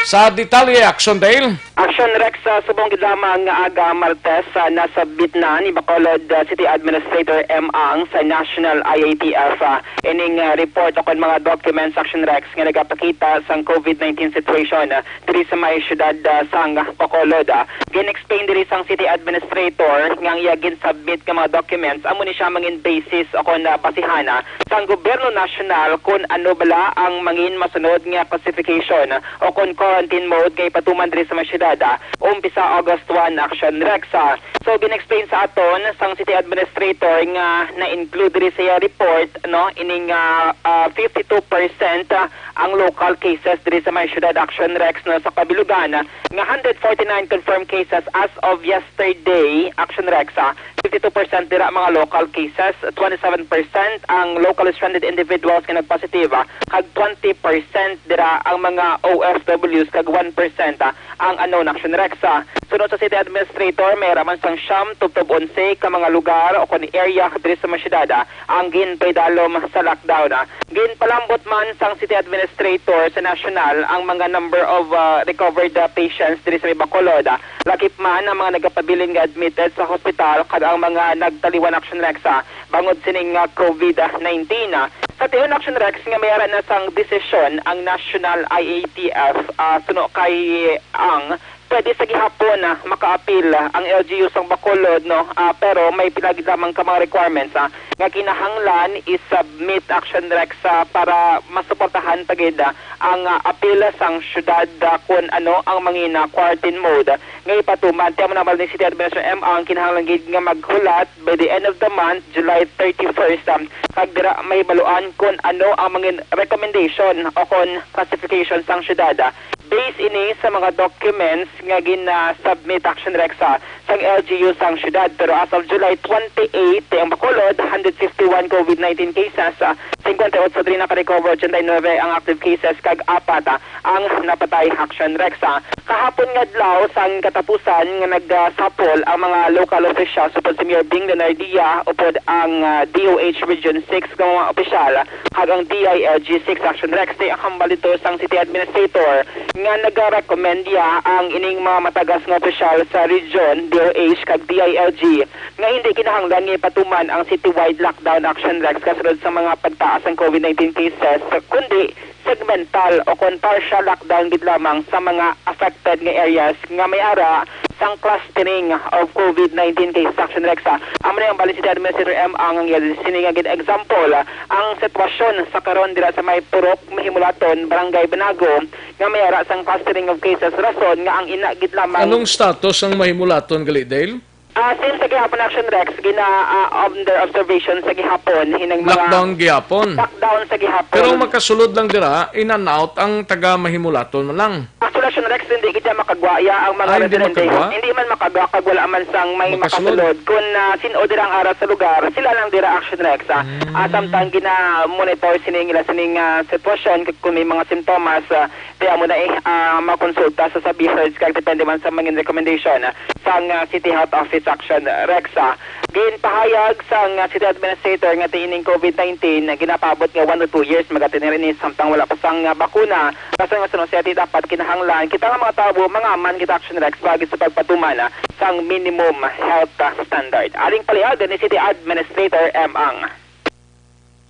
Sa detalye, Action Dale. Action Rex, sa subong gid lamang nga aga Martes, ah, nasabit na ni Bacolod, ah, City Administrator M Ang sa National I A T F, ah, ining, ah, report o kon mga documents, Action Rex, nga nagapakita sang COVID nineteen situation, ah, diri sa may siyudad, ah, sang Bacolod, ah. Gin-explain diri sang City Administrator nga ang iya gin-submit nga mga documents amo ni siya mangin basis o kon, ah, basihan, ah, sang gobyerno nasyonal kon ano bala ang mangin masunod nga classification o kon quarantine mode nga ipatuman diri sa mga siyudad, ah, umpisa August one, Action Rex, ah. So, gin-explain sa aton sang City Administrator nga na-include diri sa iya report, no, ining, ah, ah, fifty-two percent, ah, ang local cases diri sa mga siyudad, Action Rex, no, sa kabilugan, ah, nga hundred forty-nine confirmed cases as of yesterday, Action Rex, ah. Fifty-two percent dira mga local cases, twenty-seven percent ang locally stranded individuals nga nagpositive, ah, kag twenty percent dira ang mga O F Ws, kag one percent, ah, ang unknown, Action Rex, ah. Sunod sa City Administrator, may ara man sang siyam tubtob onse ka mga lugar o kon area diri sa mga siyudad, ah, ang ginpaidalom sa lockdown, ah. Ginpalambot man sang City Administrator sa nasyonal ang mga number of, ah, recovered, ah, patients diri sa may Bacolod, ah. Lakip man ang mga nagapabilin nga admitted sa hospital kag ang mga nagtaliwan, Action Rex, ah, bangod sining, ah, COVID nineteen, ah. Sa tion, Action Rex, nga may ara na sang desisyon ang National I A T F, ah, suno kay Ang, pwede sa gihapon, ah, makaapil, ah, ang L G U sang Bacolod, no? Ah, pero may pila gid lamang ka mga requirements, ah, nga kinahanglan i-submit, Action Rex, ah, para masuportahan pa gid, ah, ang, ah, apil sang syudad, ah, kun ano ang mangin, ah, quarantine mode nga ipatuman. Ti amo na bala ni City Administrator M Ang kinahanglan gid nga maghulat by the end of the month, July thirty-first, um, kag dira mahibaluan kon ano ang mga recommendation o kon classification sang syudad, ah. Base ini sa mga documents nga gina-submit, Action Rex, ah, sang L G U sang syudad. Pero as of July twenty-eight, ang Bacolod, hundred fifty-one COVID nineteen cases, ah, cincuenta y ocho diri naka-recover, ochenta y nueve ang active cases, kag apat, ah, ang napatay, Action Rex, ah. Kahapon nga adlaw, sang katapusan nga nagsapol ang mga local officials, upod si Mayor Bing Leonardia, upod ang, ah, D O H Region six nga mga opisyal, kag ang D I L G six, Action Rex, ti ang hambal dito sang City Administrator nga nagarekomendya ang ining mga matagas nga opisyal sa region, D O H kag D I L G, nga hindi kinahanglan nga ipatuman ang citywide lockdown, Action Rex, kasunod sa mga pagtaas sang COVID nineteen cases, kundi segmental o kon partial lockdown gid lamang sa mga affected nga areas nga may ara sang clustering of COVID nineteen cases, Action Rex, ah. Amo na ang bali si City Administrator M Ang ang iya sini nga gin-example, ah, ang sitwasyon sa karon dira sa may Purok Mahimulaton, Barangay Banago, nga may ara sang clustering of cases, rason nga ang ina gid lamang. Anong status ang Mahimulaton gali, Dale? Ah, since sa gihapon, Action Rex, gina, ah, under observation sa gihapon, hinang mga Lockdown gihapon. Lockdown sa gihapon. Pero makasulod lang dira, in and out ang taga Mahimulaton man lang. Actually, Action Rex, hindi kita makagwaya ang mga Ay, hindi residente. Makagwa? Hindi man makagwa kag wala man sang may Makasulod. Makasulod. Kung, ah, sin-o dira ang ara sa lugar, sila lang dira, Action Rex, ah. Mm. Ah, samtang gina-monitor sining ila sining, ah, sitwasyon, kung may mga simptomas, ah, kaya mo na, eh, ah, makonsulta sa, sa BHERS kag depende man sa mga recommendation, ah, sang, ah, City Health Office, Action Rex, ah. Ginpahayag sang, ah, city administrator nga ti ining COVID nineteen nga ginapaabot nga one to two years magatinir ini samtang wala pa sang, ah, bakuna. Rason nga suno siya ti dapat kinahanglan kita nga mga tawo mangaman kita Action Rex bago sa pagpatuman, ah, sang minimum health, ah, standard. Aling palihagan ni City Administrator M. Ang.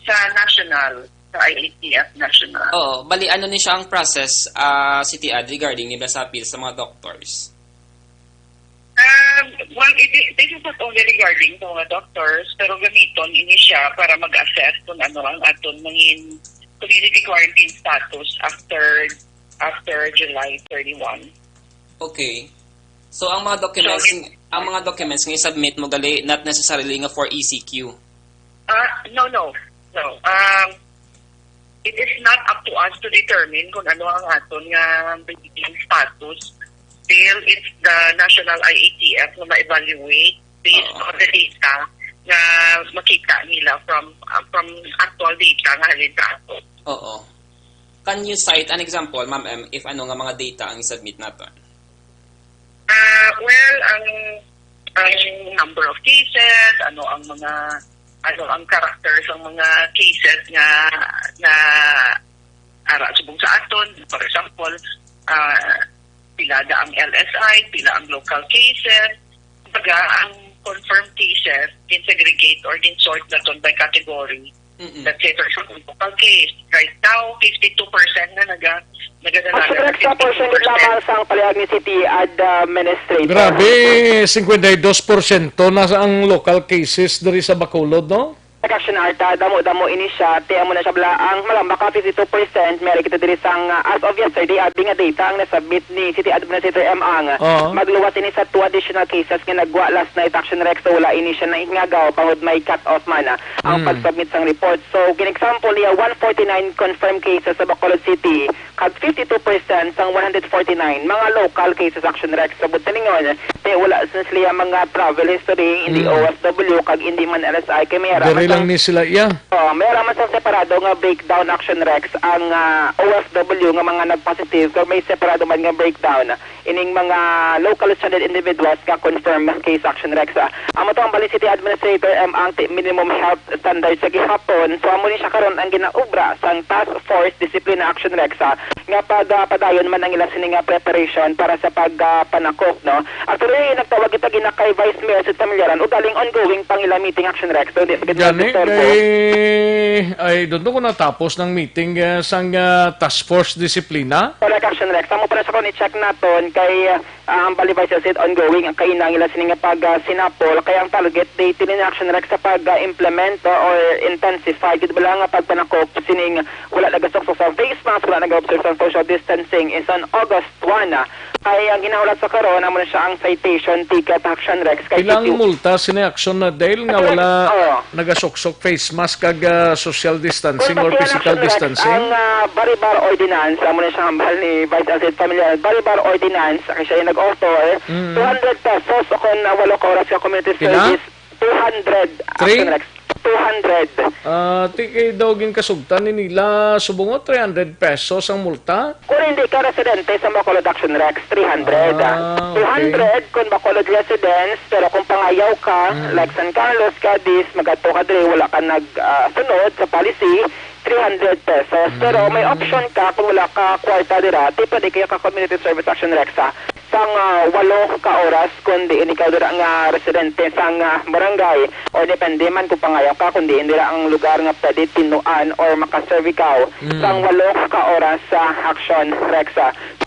Sa national, sa I A T F national. Oo, bali, ano ni siya ang process, ah, City Ad, regarding ni sa appeal sa mga doctors? Um, well, it, this is not only regarding sa mga doctors, pero gamiton ini siya para mag-assess kung ano ang aton mangin community quarantine status after after July thirty-one. Okay. So, ang mga documents, So, it ang mga documents nga i-submit mo gali, not necessarily nga for E C Q. Ah, no, no. No. Um, it is not up to us to determine kung ano ang aton nga breeding status till it's the national I A T F na ma-evaluate based Oo. on the data nga makita nila from, ah, from actual data nga halin sa ato. Oo. Can you cite an example, Ma'am M, if ano nga mga data ang i-submit naton? Ah, well, ang, ang number of cases, ano ang mga, ano ang character sa mga cases nga, nga ara subong sa aton, for example, ah, pila da ang L S I, pila ang local cases, baga ang confirmed cases, gin-segregate or gin-sort naton by category. Mm-mm. Let's say, for example, local case, right now, fifty-two percent na naga-, nagadala Ang na sa subject sa portion gid lamang fifty-two percent. Sang palihag ni City Administrator. Grabe, singkwenta y dos porsyento na sa ang local cases diri sa Bacolod, no? Sa Action Arta, damo-damo ini siya, ti amo na siya bala ang malambak ka fifty-two percent, may kita diri sang, ah, as of yesterday, abi nga data ang nasubmit ni City Administrator M. Ang. Oo. Magluwas ini sa two additional cases nga nagwa last night, Action Rex, so wala ini siya naingagaw bangod may cut-off man, ah, ang Mm. pag-submit sang report. So, gin-example niya, one forty-nine confirmed cases sa Bacolod City, kag fifty-two percent sang one hundred forty-nine mga local cases, Action Rex. Sa buot silingon, ti wala sa sila mga travel history, hindi Mm. O F W, kag hindi man L S I, kay may ara Diri man lang sang ni sila iya. Oh, may ara man sang separado nga breakdown, Action Rex, ang, ah, O F W nga mga nag-positive, kag may separado man nga breakdown ining mga local stranded individuals nga confirmed case, Action Rex. Ah, amo to ang bali City Administrator M. Ang ti minimum health standards sa gihapon. So, amo ni siya karon ang ginaobra sang Task Force Discipline Action Rex, ah, nga pag, ah, padayon man ang ila sini nga preparation para sa pag, ah, panakop, no? Actually, nagtawag kita gina kay Vice Mayor Sid Familiaran, ugaling ongoing pang ila meeting, Action Rex, so di pa gid Gani, madisturbo. Kay, I don't know kung natapos ng meeting, ah, sang, ah, Task Force Disiplina. Correct, Action Rex. Amo pa na sa kon i-check naton kay, ah, ang bali, Vice Sid, ongoing ang kainang ila sini nga pag, ah, sinapol, kay ang target date ni Action Rex sa pag, ah, implement or intensify gid bala nga pagpanakop sining wala nagasuksok sa face mask, wala nag-observe sa social distancing is on August one, ah, kay ang ginahulat sa karon amo na siya ang citation ticket, Action Rex, kay Pilang iti- multa sini, Action, na dahil nga Action, wala oo. nagasuksok face mask kag, ah, social distancing Kung or pagkira physical Action Rex, distancing? Ang, ah, Baribar Ordinance, amo na siya ang hambal ni Vice President Familiar, Baribar Ordinance, kay siya yung nag-author, Mm. two hundred pesos o kung, ah, walo ka oras ka community Pila? service, two hundred, Three? Action Rex, two hundred. Ah, ti kay daw ginkasugtan ni nila subong nga three hundred pesos ang multa? Kung hindi ka residente sa Bacolod, Action Rex, three hundred. Ah, okay. Two hundred kung Bacolod residents, pero kung pangayaw ka, Mm. like San Carlos, Cadiz, magadto ka diri, wala ka nag, ah, sunod sa policy, three hundred pesos. Pero may Mm. option ka kung wala ka kwarta dira, ti pwede kayo ka Community Service Action Rex, ah, sang, ah, walo ka oras, kung diin ikaw dira nga residente sang, ah, barangay, or depende man kung pangayaw ka kung diin dira ang lugar nga pwede tinuan or makaserve ikaw Mm. sang walo ka oras sa Action Rex.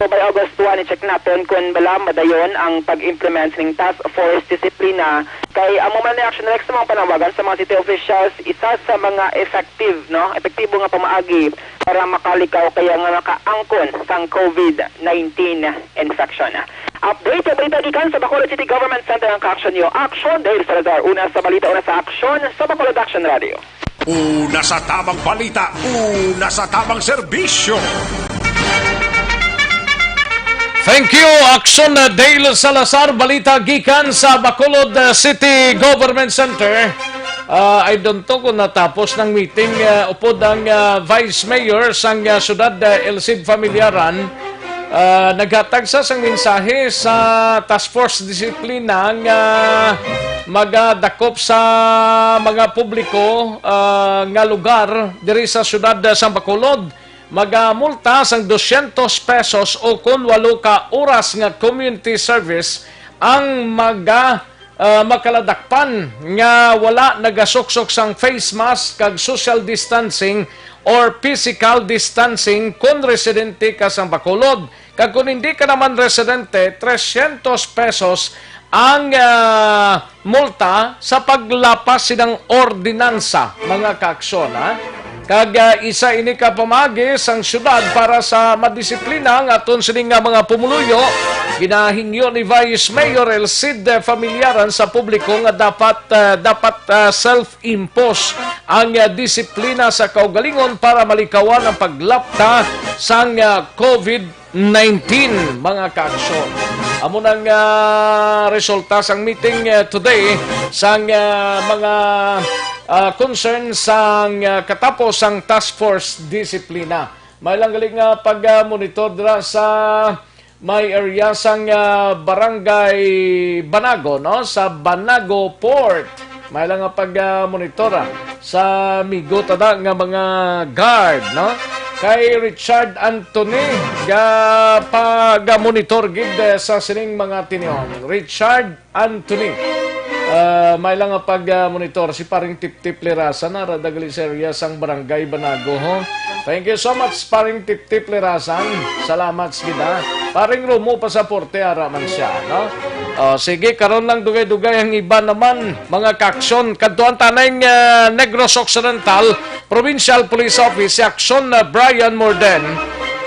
So, by August one, i-check naton kung bala madayon ang pag-implement ning Task Force Disiplina. Kay amo man ni Action Rex sa mga panawagan sa mga city officials, isa sa mga effective, no, epektibo nga pamaagi para makalikaw kaya nga makaangkon sang COVID nineteen infection. Update sa balita gikan sa Bacolod City Government Center ang ka-action niyo. Action Dale Salazar, una sa balita, una sa aksyon sa Bacolod Action Radio. Una sa tamang balita, una sa tamang serbisyo. Thank you, Action, uh, Dale Salazar. Balita gikan sa Bacolod, uh, City Government Center. Uh, I don't know kung natapos ng meeting, uh, upod ang, uh, Vice Mayor sang, uh, syudad, uh, El Cid Familiaran. Uh, naghatag sa sang mensahe sa Task Force Disiplina nga magadakop sa mga publiko, ah, nga lugar diri sa siyudad sang Bacolod, magamulta sang dosyentos pesos o kon walo ka oras nga community service ang maga, ah, makaladakpan nga wala nagasuksok sang face mask kag social distancing or physical distancing kon residente ka sang Bacolod. Kag kung hindi ka naman residente, tresyentos pesos ang, ah, multa sa paglapas sining ordinansa, mga kaaksyon, ha? Kag, ah, isa ini ka pamaagi sang syudad para sa madisiplina ang aton sini nga mga pumuluyo. Ginahingyo ni Vice Mayor El Cid Familiaran sa publiko nga dapat, ah, dapat, ah, self-impose ang, ah, disiplina sa kaugalingon para malikawan ang paglapta sang, ah, COVID nineteen, mga kaaksyon. Amo nang, ah, resulta sang meeting, ah, today sang, ah, mga, ah, concern sang, ah, katapos sang Task Force Disiplina. May lang gali nga pag-monitor dira sa may area sang, ah, Barangay Banago, no? Sa Banago Port. May lang nga pag-monitor, ah, sa migo tada nga mga guard, no? Kay Richard Anthony, ga pag-monitor gid, eh, sa sining mga tinion. Richard Anthony. Ah, may lang nga pag-monitor si paring Tiptip Lirasan, ara daw gali sa area sang Barangay Banago, ho. Thank you so much, paring Tiptip Lirasan. Salamat sa gid, ha. Paring Romo Pasaporte, ara man siya, no? Oh, sige, karon lang dugay-dugay ang iban naman, mga kaaksyon. Kadtuan ta ning, ah, Negros Occidental Provincial Police Office, si Aksyon, ah, Brian Morden.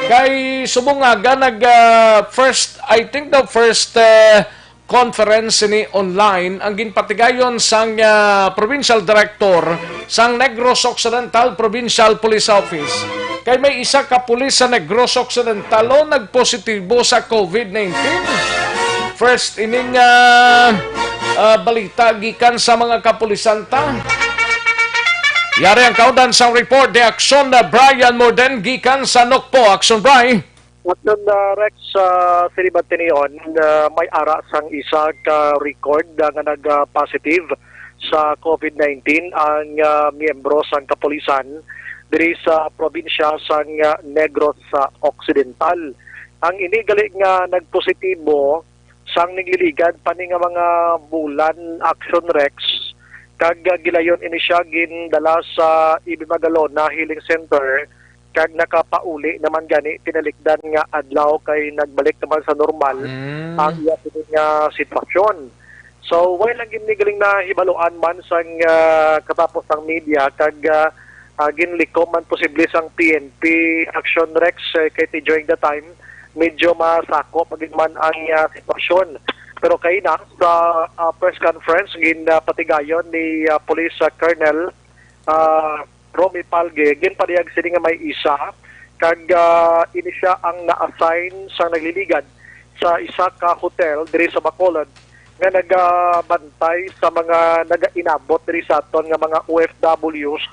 Kay subong nga nag, ah, first, I think the first, ah, conference sini online ang ginpatigayon sang, ah, provincial director sang Negros Occidental Provincial Police Office. Kay may isa ka pulis sa Negros Occidental, oh, nagpositibo sa COVID nineteen. First ining, ah, ah, balita gikan sa mga kapulisan ta. Yari ang kaundan sang report ni Aksyon na Brian Morden gikan sa Nokpo. Aksyon, Bri. Aton, ah, Rex, sa Siribat tinion, ah, may ara sang isa ka record, ah, nga nag-positive sa COVID nineteen ang, ah, miyembro sang kapulisan diri sa probinsya sang, ah, Negros sa Occidental. Ang ini gali nga nagpositibo sang nagliligad pa ni nga mga bulan, Action Rex, kag, ah, gilayon ini siya gindala sa Ibi Magalona Healing Center kag nakapauli naman gani tinalikdan nga adlaw kay nagbalik naman sa normal Mm. ang iya sini nga sitwasyon. So, way lang gid ni galing nahibaluan man sang, ah, katapos sang media kag, ah, ah, ginlikom man posible sang P N P Action Rex, eh, kay ti during the time medyo masakop pa gid man ang iya sitwasyon. Pero kay na sa, ah, press conference gin, ah, patigayon ni, ah, Police, ah, Colonel, ah, Romy Palge, ginpadayag sini nga may isa kag, ah, ini siya ang na-assign sang nagliligad sa isa ka hotel diri sa Bacolod nga nagabantay sa mga nagainabot diri sa aton nga mga O F Ws,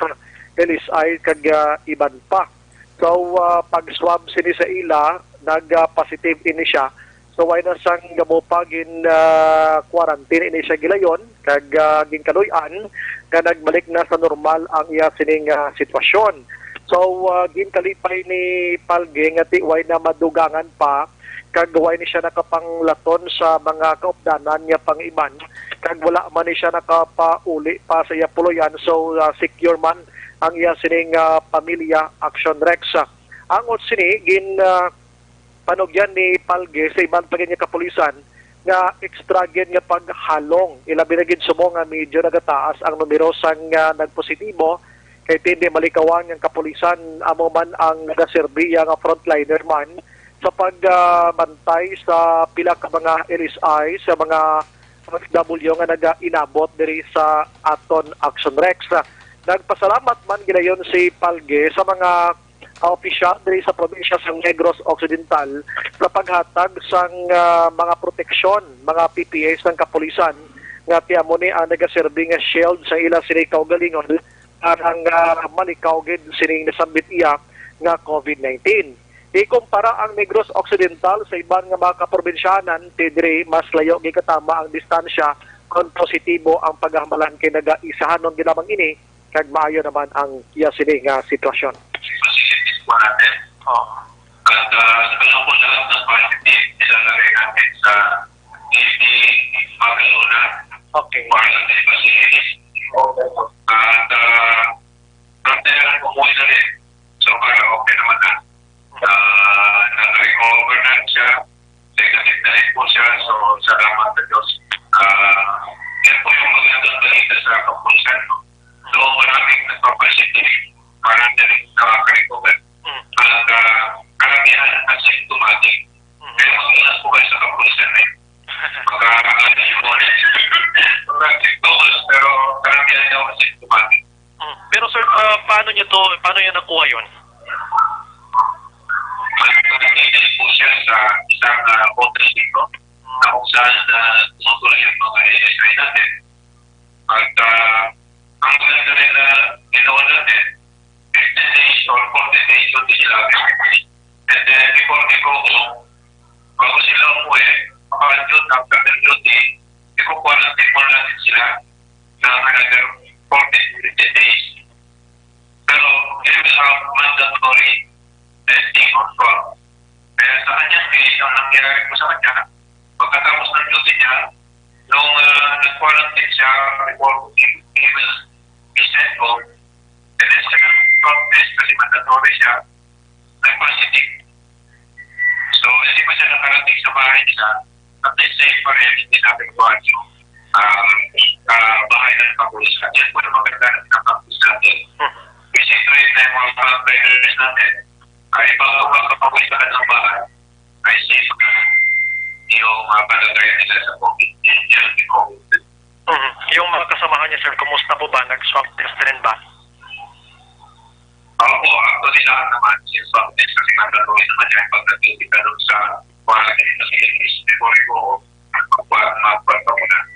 L S I kag, ah, iban pa. So, ah, pag-swab sini sa ila, nag-positive ini siya. So, way na sang gamo pa gin, ah, quarantine ini siya gilayon kag, ah, ginkaluy-an nga nagbalik na sa normal ang iya sining, ah, sitwasyon. So, ah, ginkalipay ni Palge nga ti way na madugangan pa kag way ni siya nakapanglaton sa mga kaupdanan nga pang-iban kag wala man ni siya nakapauli pa sa iya puloy-an. So, ah, secure man ang iya sining, ah, pamilya, Action Rex. Ang sini gin, ah, panugyan ni Palge sa iban pa gid nga kapulisan nga extra gid nga paghalong, ilabi na gid subong nga medyo nagataas ang numero sang, ah, nagpositibo, kay ti indi malikawan nga ang kapulisan amo man ang nagaserbi iya nga frontliner man sa pag, ah, bantay sa pila ka mga L S I sa mga O F W nga nagainabot diri sa aton Action Rex. Nagpasalamat man gilayon si Palge sa mga, ah, opisyal diri sa probinsya sa Negros Occidental sa paghatag sang, ah, mga proteksyon, mga P P Es sang kapulisan nga ti amo ni ang nagaserbi nga shield sa ila sini kaugalingon para nga malikaw gid sining nasambit iya nga COVID nineteen. Ikumpara ang Negros Occidental sa iban nga mga kaprobinsyanan, ti diri mas layo gid katama ang distansya kon positibo ang pagkahamalan kay nagaisahanon gid lamang ini kag maayo naman ang iya sini nga sitwasyon. Facilities po natin. Oh. At, ah, sa panahon po lahat ng positive, nilalagay natin sa P P Magalona. Okay. Quarantine facilities. At, ah, After umuwi na rin. So, parang okay naman na. Ah, nag-recover na siya. Negative na rin po siya. So, salamat sa Diyos. Ah, yan po yung magandang balita sa kapulisan, no? So, maraming nagpa-positive. Marami na rin nakaka-recover. Mm. At, ah, karamihan asymptomatic. Mm. Pero ang ilan po kayo sa kapulisan, eh. Baka, ano yung mga, mga symptoms, pero karamihan daw asymptomatic. Mm. Pero, sir, ah, paano niyo to, paano niyo nakuha yun? Nagpapakita po siya sa isang, ah, hotel dito, na kung saan, ah, tumutuloy yung mga A S I natin. At, ah, ang maganda rin na ginawa natin, fifteen days or fourteen days duty sila. And then, before they go home, bago sila umuwi, maka-duty, after the duty, i-quarantine muna natin sila ng another fourteen to fifteen days. Pero they will have mandatory testing or swab. Kaya sa kanyang case, ang nangyari po sa kanya, pagkatapos ng duty niya, nung, ah, nag-quarantine siya before he, he will be sent home, and then siya nag-swab test kasi mandatory siya, nag-positive. So, hindi pa siya nakarating sa bahay nila, at least safe pa rin, hindi naapektuhan yung, ah, ah, bahay ng kapulisan. Yan po yung maganda ng kapulisan natin. Hmm. Kasi trained na yung mga firefighters natin. Ay, pag makakapag-uwi sa kanilang bahay, ay safe na yung, ah, palagay nila sa COVID. Yan, yan, yung COVID. Mhm. Yung mga kasamahan niya, sir, kumusta po ba? Nag-swab test din ba? Opo, actually, lahat naman, yung swab test, kasi mandatory naman yan pag nagkikita doon sa quarantine facilities. Before you go, magpa-, magpa-, magpa-,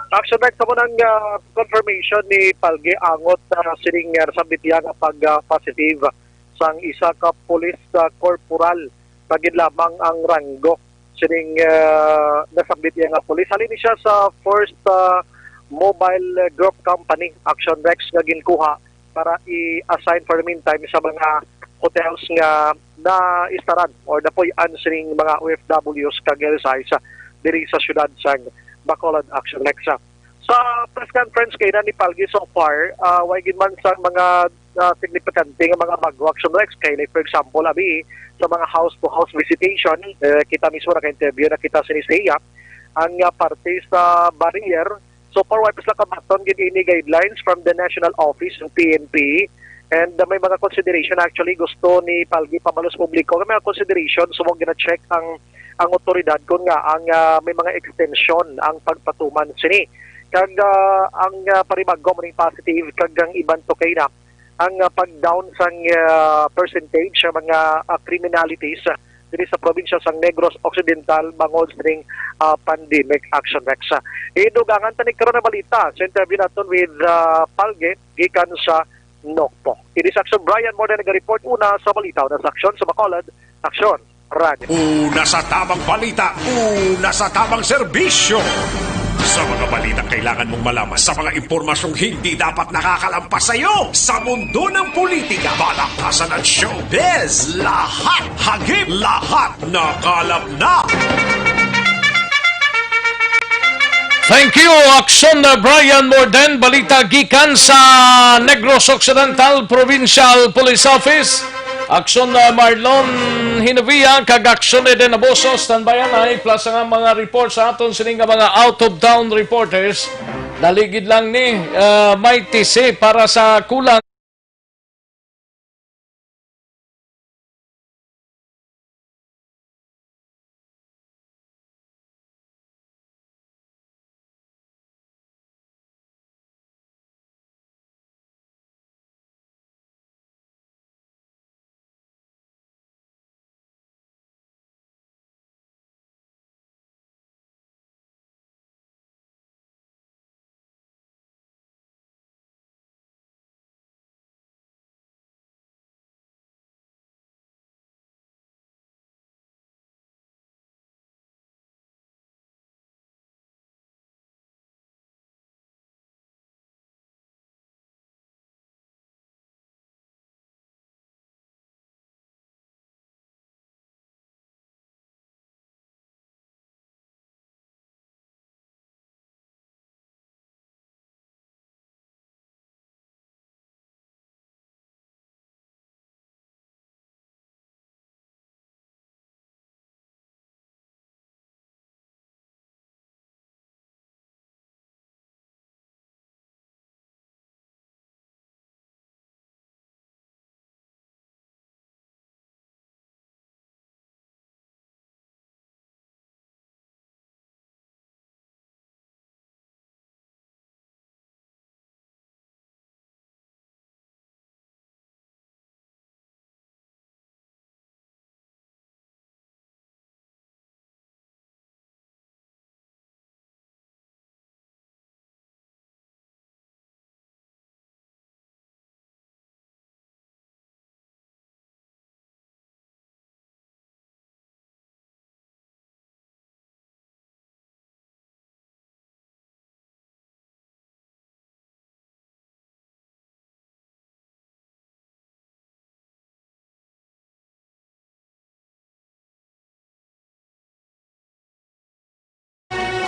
Action Rex, sa munang, ah, confirmation ni Palgi angot, ah, sining, ah, nasambit niya nga pag, ah, positive sang isa ka police, ah, corporal, nga gid lamang ang ranggo sining, ah, nasambit niya nga police. Halin ni siya sa first, ah, mobile, ah, group company, Action Rex, nga ginkuha para i-assign for the meantime sa mga hotels nga naistaran or napuy-an sining mga O F Ws kag L S Is diri sa siyudad sang Bacolod, Action Rex. Sa press conference kay na ni Palgi so far, ah, way gid man sa mga, ah, signifikante nga mga bag-o, Action Rex, kay, like, for example, abi, sa mga house-to-house visitation, eh, kita mismo naka-interview na kita sini sa iya, ang, ah, parte sa barrier. So far, way pa sila kabaton gid ini guidelines from the national office ng P N P. And, ah, may mga consideration, actually, gusto ni Palgi pabalo sa publiko. May mga consideration, so, gina-check ang, ang otoridad kung nga ang, ah, may mga extension ang pagpatuman sini. Kag, ah, ang, ah, panibago mo ning positive, kag ang iban to kay na ang, ah, pag-down sang, ah, percentage sa mga, ah, criminalities, ah, diri sa probinsya sang Negros Occidental bangod sining, ah, pandemic, Action Rex. Idugangan ta ni karon ang balita sa interview naton with, ah, Palge gikan sa Nokpo. Ini si Action Brian Morden naga-report una sa balita, una sa aksyon sa Bacolod, Aksyon Radio. Una sa tamang balita, una sa tamang serbisyo. Sa mga balitang kailangan mong malaman, sa mga impormasyong hindi dapat nakakalampas sa iyo, sa mundo ng politika, balaktasan at showbiz, lahat, hagip, lahat, nakalap na. Thank you, Action, uh, Brian Morden. Balita gikan sa Negros Occidental Provincial Police Office. Action, uh, Marlon Hinavia kag Action Eden Aboso. Standby anay, plus ang mga report sa aton sini nga mga out-of-town reporters. Dali gid lang ni, uh, Mighty C para sa kulang.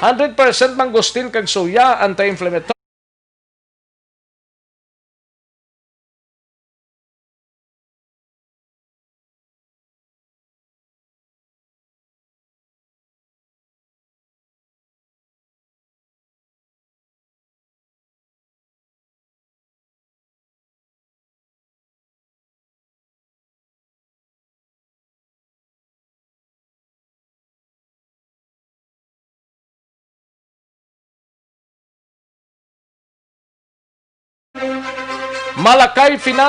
Hundred percent mangustin kag soya, anti-inflammatory. Malakay Finan-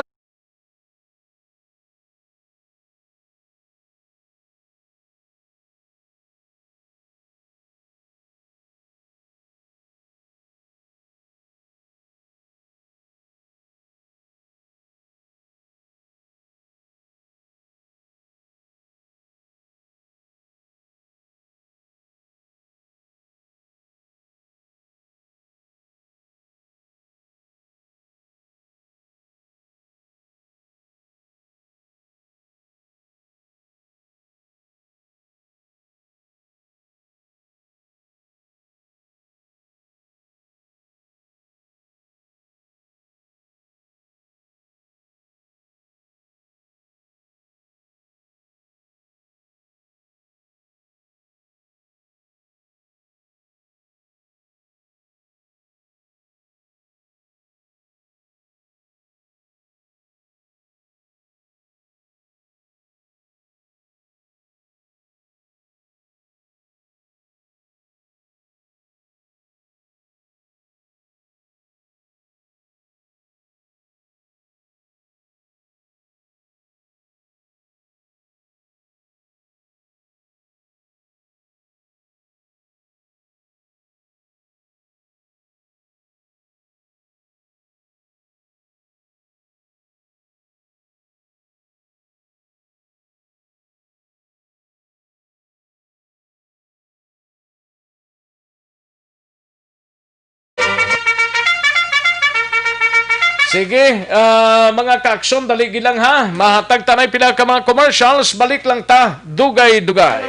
Sige, ah, mga ka-aksyon, dali lang ha. Mahatag tanay pila ka mga commercials, balik lang ta. Dugay-dugay.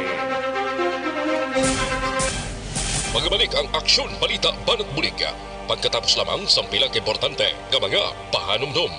Magabalik ang Aksyon Balita Banat Bulig pagkatapos lamang sang pila ka importante nga mga pahanumdom.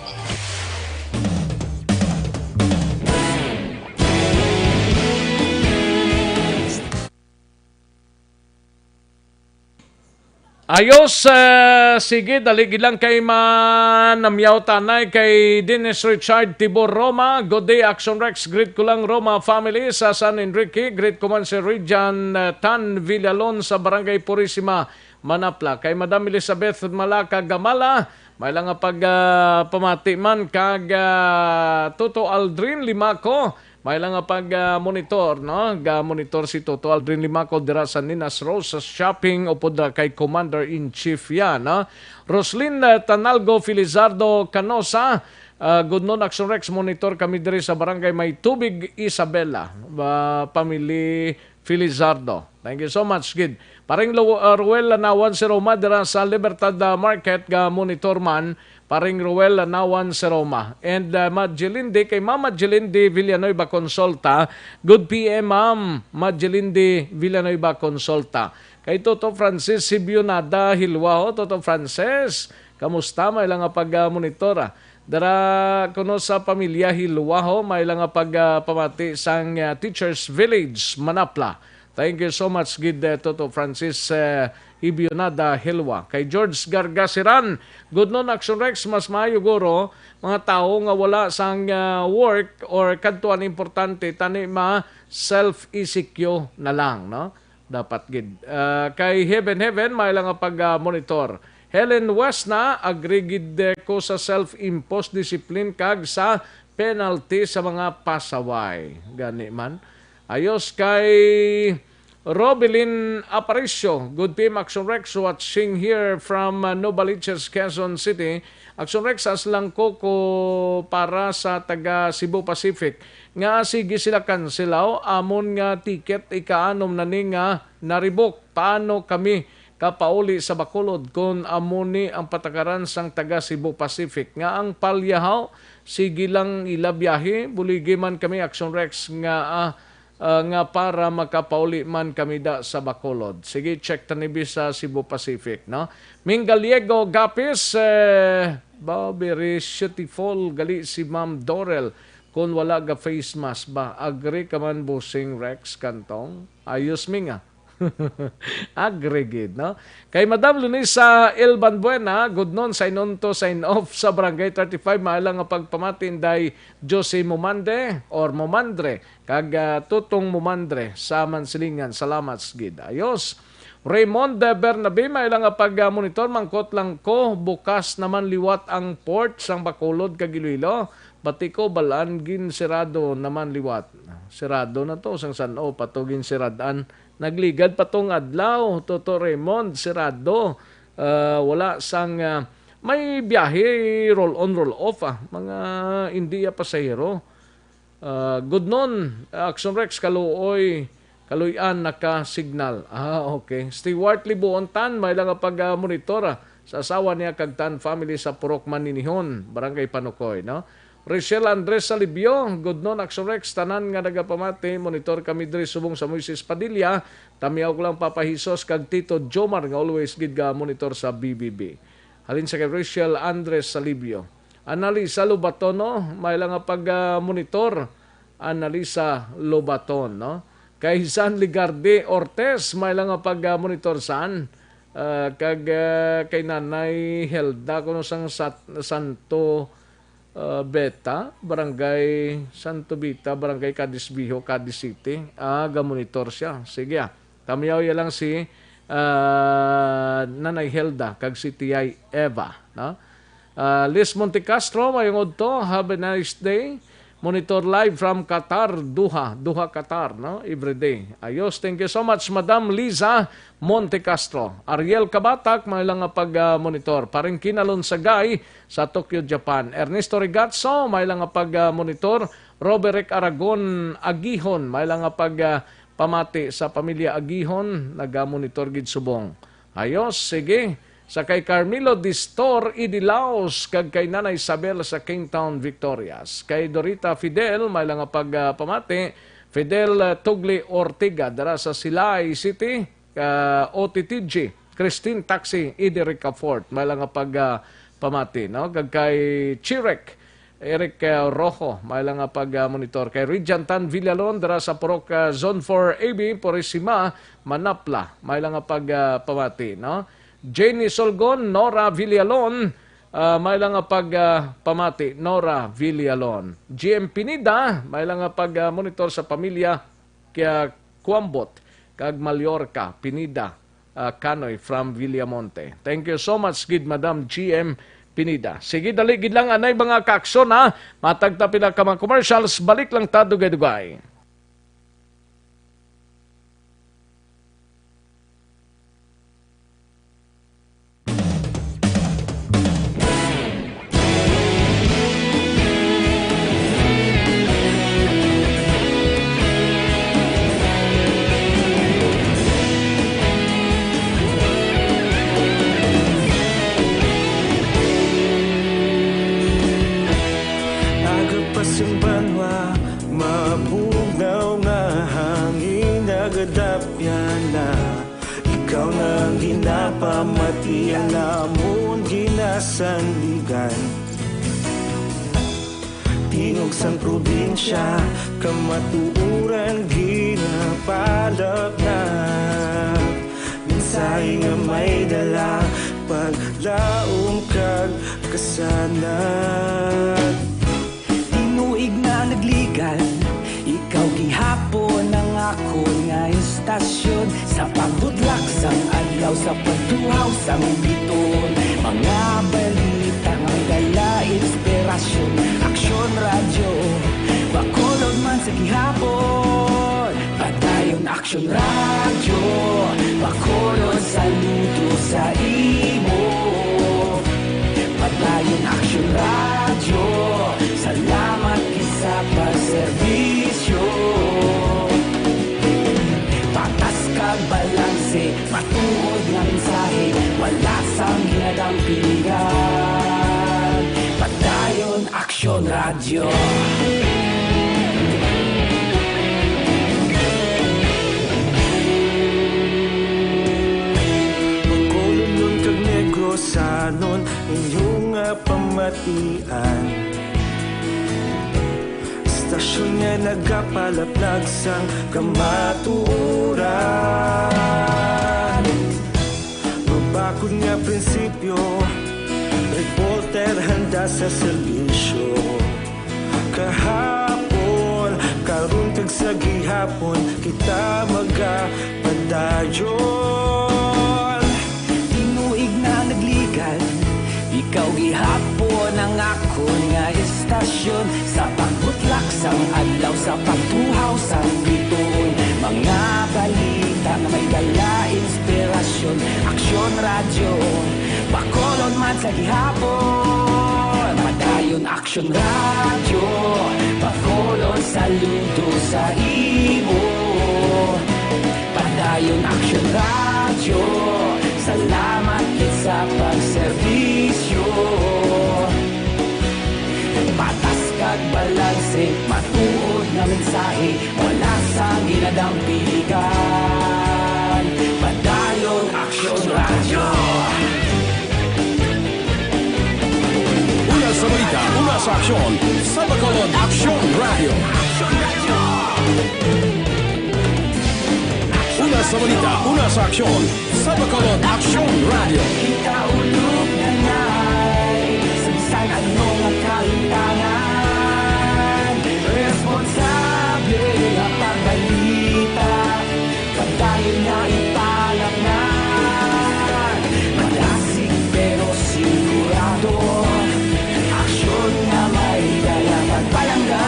Ayos, eh, sige, dali gid lang kay manamyaw tanay kay Dennis Richard Tibor Roma. Good day, Action Rex. Greet ko lang Roma family sa San Enrique. Greet ko man si Rijan, eh, Tan Villalon sa Barangay Purisima, Manapla. Kay Madam Elizabeth Malaka Gamala, may lang nga pag, ah, pamati man kag, ah, Toto Aldrin Limaco. May lang nga pag, ah, monitor, no? Ga-monitor si Toto Aldrin Limaco dira sa Ninas Rose Shopping upod ra kay Commander-in-Chief yan, no? Roslyn, ah, Tanalgo Felizardo Canosa, ah, good noon, Action Rex, monitor kami diri sa Barangay May Tubig, Isabela. Ah, family Felizardo. Thank you so much, gid. Paring Lo-, uh, Ruel Lanawan si Roma dira sa Libertad, uh, Market, ga monitor man. Paring Ruel Lanawan si Roma. And, uh, Madjilindi, kay Mama Jilindi Villanueva Consulta. Good P M, Ma'am Madjilindi Villanueva Consulta. Kay Toto Francis Sibionada Hilwaho, Toto Francis, kamusta? May lang nga pag, uh, monitor, ah. Dara kuno sa pamilya Hilwaho, may lang nga pag, ah, pamati sang, ah, Teachers Village, Manapla. Thank you so much, gid, eh, Toto Francis, eh, Hibionada Hilwa. Kay George Gargasiran, good noon, Action Rex, mas maayo guro, mga tawo nga wala sang, ah, work or kadtuan importante, tani ma self E C Q na lang, no? Dapat gid. Ah, kay Heaven Heaven, may lang nga pag, ah, monitor. Helen West na, agree gid, eh, ko sa self-imposed discipline kag sa penalty sa mga pasaway. Gani man. Ayos kay Robilin Aparicio. Good P M Action Rex, watching here from, uh, Novaliches, Quezon City. Action Rex, as lang ko, ko para sa taga Cebu Pacific. Nga sige sila kansilaw, amon nga ticket ikaanom na ni nga naribok. Paano kami kapauli sa Bacolod kon amo ni ang patakaran sang taga Cebu Pacific? Nga ang palyahaw, sige lang ila biyahe, buligi man kami, Action Rex, nga, ah, ah, nga para makapauli man kami da sa Bacolod. Sige, check ta ni sa Cebu Pacific, no? Ming Gallego Gapis, eh, ba, very beautiful gali si Ma'am Dorel. Kung wala ga face mask ba, agree ka man, Bossing Rex Cantong? Ayos, Ming, ah. Agree gid, no? Kay Madam Lunisa Elban Buena, good noon, sign on to, sign off sa Barangay thirty-five, maayo lang nga pagpamati, Inday Josie Momande or Momandre, kag, ah, Tutong Momandre sa Mansilingan. Salamat gid. Ayos. Raymond Bernabe, maayo lang nga pag, ah, monitor, mangkot lang ko, bukas naman liwat ang port sang Bacolod kag Iloilo. Bati ko, balaan ginsirado naman liwat. Sirado na to, sang san-o pa to ginsiradan. Nagligad pa tong adlaw, Toto Raymond, sirado. Ah, wala sang, ah, may biyahe, roll on, roll off, ah. Mga India pasahero. Ah, good noon, Action Rex, kaluoy, kaluy-an naka-signal. Ah, okay. Stewart Libuon Tan, maayo lang nga pag, ah, monitor, ah, sa asawa niya kag Tan family sa Purok Maninihon, Barangay Panukoy, no? Rachel Andres Salibio, good noon, Action Rex, tanan nga nagapamati, monitor kami diri subong sa Moises Padilla, tamiyaw ko lang Papa Jesus kag Tito Jomar nga always gid ga monitor sa B B B. Halin sa kay Rachel Andres Salibio. Analisa Lobatono, maayo lang nga pag, ah, monitor. Analisa Lobaton, no? Kay San Ligarde Ortez, maayo lang nga pag, ah, monitor, San. Ah, kag, ah, kay Nanay Helda, kuno sang Sat-, Santo, ah, Beta, Barangay Santo Beta, Barangay Cadiz Viejo, Cadiz City. Ah, ga-monitor siya. Sige, ah. Tamiyaw ya lang si, ah, Nanay Helda kag si Tiyay Eva, no? Ah, Liz Montecastro, maayong udto. Have a nice day. Monitor live from Qatar, Doha. Doha, Qatar, no? Every day. Ayos. Thank you so much, Madam Liza Montecastro. Ariel Kabatak, maayo lang nga pag, ah, monitor. Paring Kinalon Sagay sa Tokyo, Japan. Ernesto Regatso, maayo lang nga pag, ah, monitor. Roberic Aragon Agihon, maayo lang nga pag, ah, pamati sa pamilya Agihon, nagamonitor gid subong. Ayos, sige. Sa kay Carmelo Distor Idilaos kag kay Nanay Isabel sa Kingtown, Victorias. Kay Dorita Fidel, maayo lang nga pag, ah, pamati. Fidel, ah, Tugli Ortiga, dira sa Silay City, ah, O T T G. Christine Taxi, Idi Ricafort, maayo lang nga pag, ah, pamati, no? Kag kay Chirek, Eric, ah, Rojo, maayo lang nga pag, ah, monitor. Kay Rijan Tan Villalon, dira sa Purok, ah, Zone four A B, Purisima, Manapla, maayo lang nga pag, ah, pamati, no? Jenny Solgon, Nora Villalon, ah, maayo lang nga pag, ah, pamati, Nora Villalon. G M Pinida, maayo lang nga pag, ah, monitor sa pamilya kaya Kuambot kag Mallorca, Pinida, ah, Kanoy from Villamonte. Thank you so much gid, Madam G M Pinida. Sige, dali gid lang anay mga kaaksyon, ha. Matag ta pila ka mga commercials, balik lang ta dugay-dugay. Agapas ang banwa, mabugnaw nga hangin, nagadapya na. Ikaw na ang ginapamati, ang amon ginasandigan. Tingog sang probinsya, kamatuoran ginapalapnap. Mensahe nga may dala, paglaom kag kasanag. Tinuig na nagligan, ikaw gihapon ang akon nga istasyon. Sa pagbudlak sang adlaw, sa pagtuhaw sang biton, mga balita nga dala inspirasyon. Aksyon Radyo, Bacolod man sa gihapon. Padayon Aksyon Radyo, Bacolod, saludo sa imo. Padayon Aksyon Radyo, salamat gid sa pagserbisyo. Patas kag balanse, matuod nga mensahe, wala sang ginadampingan. Padayon Aksyon Radyo. Tanon inyo nga pamatian. Stasyon nga nagapalaplag sang kamatuoran. Mabakod nga prinsipyo, reporter handa sa serbisyo. Kahapon, karon kag sa gihapon, kita magapadayon. Tinuig na nagligad, ikaw gihapon ang akon nga istasyon. Sa pagbutlak sang adlaw, sa pagtuhaw sang bituon, mga balita nga may dala inspirasyon. Aksyon Radyo, Bacolod man sa gihapon. Padayon Aksyon Radyo, Bacolod saludo sa imo. Padayon Aksyon Radyo, salamat gid sa pagserbisyo. Patas kag balanse, matuod nga mensahe, wala sang ginadampigan. Padayon Aksyon Radyo. Una sa balita, una sa aksyon, sa Bacolod Aksyon Radyo. Una sa balita, una sa aksyon, sa Bacolod Aksyon Radyo. Kita ulog na nay, sa bisan ano nga kahintangan, responsable nga pagbalita. Padayon nga ipalamnan, malasig pero sigurado. Aksyon nga may dala pagpalangga.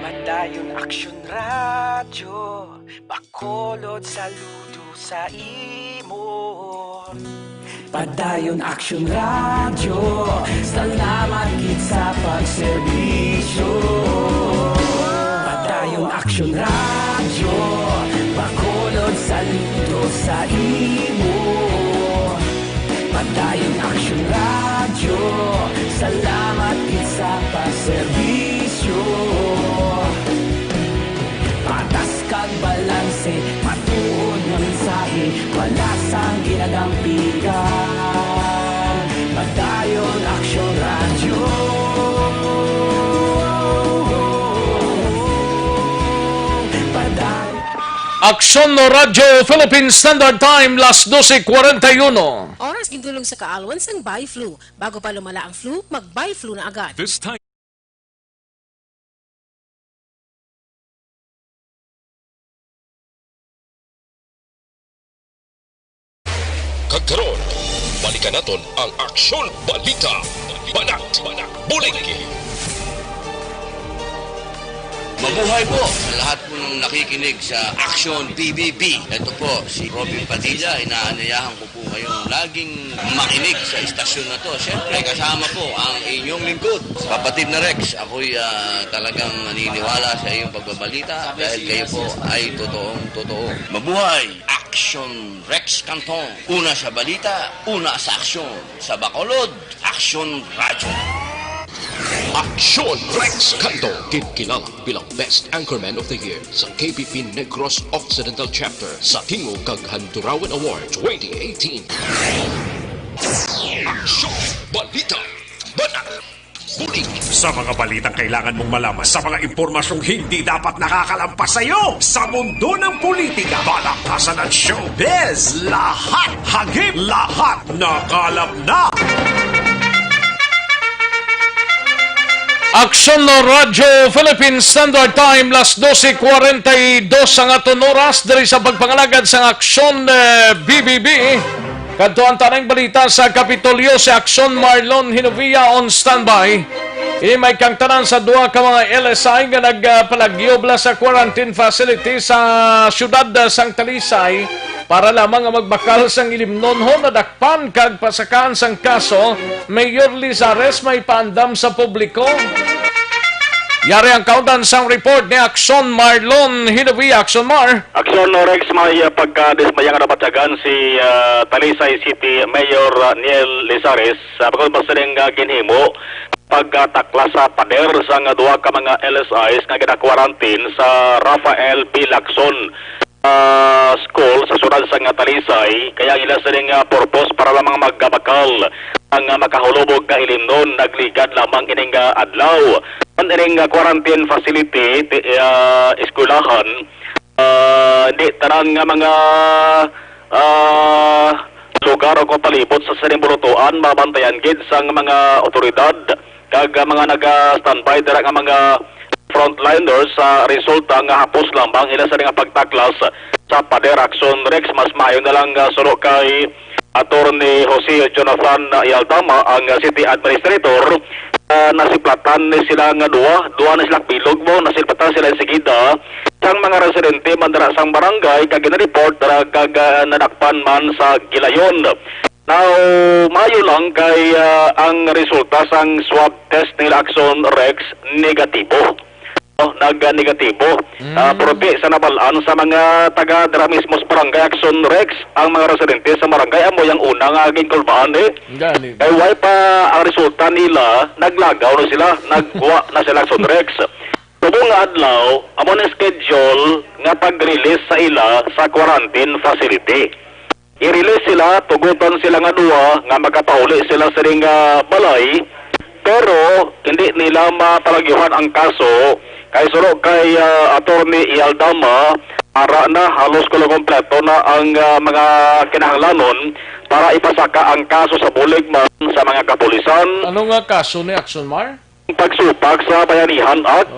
Padayon Aksyon Radyo, Bacolod saludo sa imo. Padayon Aksyon Radyo, salamat gid sa pagserbisyo. Padayon Aksyon Radyo, Bacolod saludo sa imo. Padayon Aksyon Radyo, salamat gid sa pagserbisyo. Patas kag balanse, matuod nga mensahe, wala sang ginadampigan. Padayon Aksyon Radyo. Padayon. Aksyon Radyo Philippine Standard Time, las doce cuarenta y uno. Oras gintulong sa kaalwan sang Biflu. Bago pa lumala ang flu, mag-Biflu na agad. This time. Kag karon, balikan naton ang Aksyon Balita. Banat, bulig. Mabuhay po sa lahat po ng nakikinig sa Aksyon B B B. Ito po si Robin Padilla. Inaanyayahan ko po kayong laging makinig sa istasyon na to. Siyempre, kasama po ang inyong lingkod, Kapatid na Rex. Ako'y, ah, talagang naniniwala sa iyong pagbabalita dahil kayo po ay totoong totoo. Mabuhay! Aksyon Rex Canton. Una sa balita, una sa aksyon. Sa Bacolod, Aksyon Radyo. Aksyon Rex Canton, ginkilala bilang Best Anchorman of the Year sa K B P Negros Occidental Chapter sa Tingog kag Handurawan Award twenty eighteen. Aksyon, balita, banat, bulig. Sa mga balitang kailangan mong malaman, sa mga impormasyong hindi dapat nakakalampas sa iyo, sa mundo ng politika, balakasan at showbiz, lahat hagip, lahat nakalap na. Aksyon Radyo Philippine Standard Time, las doce cuarenta y dos ang aton oras diri sa pagpangalagad sang Aksyon, eh, B B B. Kadto ang tanang balita sa Kapitolyo, si Aksyon Marlon Hinovia on standby. Ini may kang tanan sa duha ka mga L S I nga nagpalagyob la sa quarantine facility sa siyudad sang Talisay para lamang nga magbakal sang ilimnonhon na pan kag pasakaan sang kaso, Mayor Lizares may paandam sa publiko. Yari ang kaundan sang report ni Action Marlon Hilabi. Action Mar. Action, Rex, may, uh, pagkadismaya nga nabatyagan si, uh, Talisay City Mayor, uh, Neil Lizares, uh, bangod pa sining, uh, ginhimo pagkataklas sa pader sang duha ka mga L S Is nga gina-quarantine sa Rafael B. Lacson, ah, school sa siyudad sang Talisay, kaya ang ila sining, ah, purpose para lamang magkabakal ang, ah, makahulubog nga ilimnon, nagligad lamang ining, ah, adlaw. Ang ining, ah, quarantine facility, ti-, ah, eskwelahan, ah, hindi tanan nga mga, ah, lugar o palibot sa sining bulutuan mabantayan gid sang mga otoridad kag, ah, mga naga-standby dira nga mga frontliners sa resulta nga hapos lamang ila sa nga pagtaklas sa pader. Action, Rex, mas maayo na lang, ah, suno kay Attorney Jose Jonathan Yaldama, ang, ah, city administrator, ah, nasiplatan ni sila nga duha, duha na sila bilog mo, nasiplatan sila enseguida sang mga residente man dira sang barangay kag ginareport dira kag, ah, nadakpan man sa gilayon. Now, maayo lang kay, ah, ang resulta sang swab test nila, Action, Rex, negatibo. Oh, nag-negatibo. Mm. Ah, purti sa nabal-an sa mga taga dira mismo sa barangay, Action, Rex, ang mga residente sa barangay amo yang una nga ginkulbaan, eh. Gani. Kay way pa ang resulta nila, naglagaw na sila, nagwa na sila, Action, Rex. Subong nga adlaw, amo na schedule nga pag-release sa ila sa quarantine facility. I-release sila, tugutan sila nga duha nga makapauli sila sa ring, ah, balay, pero hindi nila mapalagyuhan ang kaso kay suno kay, ah, Attorney Yaldama, ara na halos kulang kompleto na ang, ah, mga kinahanglanon para ipasaka ang kaso sa bulig man sa mga kapulisan. Ano nga kaso ni Action Mar? Pagsupak sa Bayanihan Act.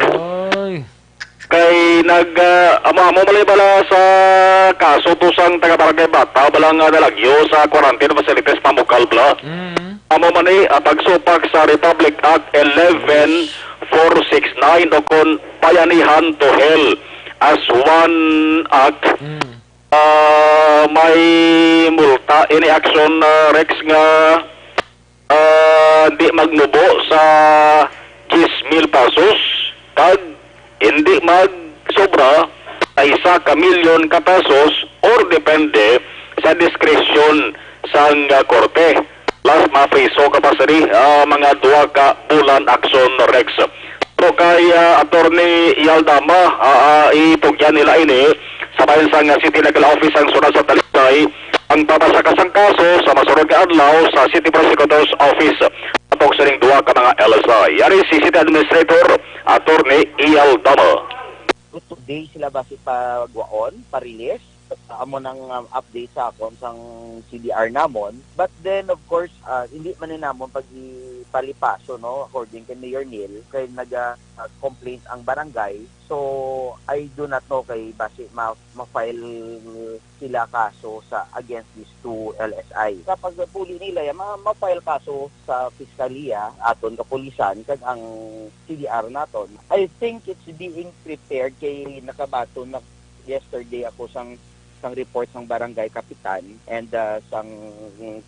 Ay. Kay nag, ah, amo-amo man bala sa kaso to sang taga Barangay Bata, bala nga nalagyo sa quarantine facilities, Pamukal, bala. Mm. Amo man ni, ah, pagsupak sa Republic Act eleven four six nine o kon Bayanihan to Hell as one act. Mm. Ah, may multa ini, Action, ah, Rex, nga ah, di magmubo sa diyes mil pesos kag hindi magsobra sa isa ka milyon ka pesos or depende sa diskresyon sang, ah, korte. Plus, mapriso ka pa sini, ah, mga duha ka bulan, Action, Rex. Pero kay, ah, Attorney Yaldama, ah, ah, itugyan nila ini sa bahin sang City Legal Office sang Siyudad sa Talisay ang pagpasaka sang kaso sa masunod nga adlaw sa City Prosecutor's Office batok sining duha ka mga L S I. Yari si City Administrator, Attorney Iyal Dama. Today sila basi pagwaon, pa-release. Amo nang, um, update sa akon sang C D R namon. But then, of course, ah, hindi man ni namon pag-ipalipaso, no, according kay Mayor Neil, kay naga-complaint ang barangay. So, I do not know kay basi ma-, ma-file sila kaso sa against these two L S I. Kapag puli nila yan, ma-, ma-file kaso sa piskalya, aton kapulisan, kag ang C D R naton. I think it's being prepared kay nakabaton na yesterday ako sang, sang report sang barangay kapitan and, ah, sang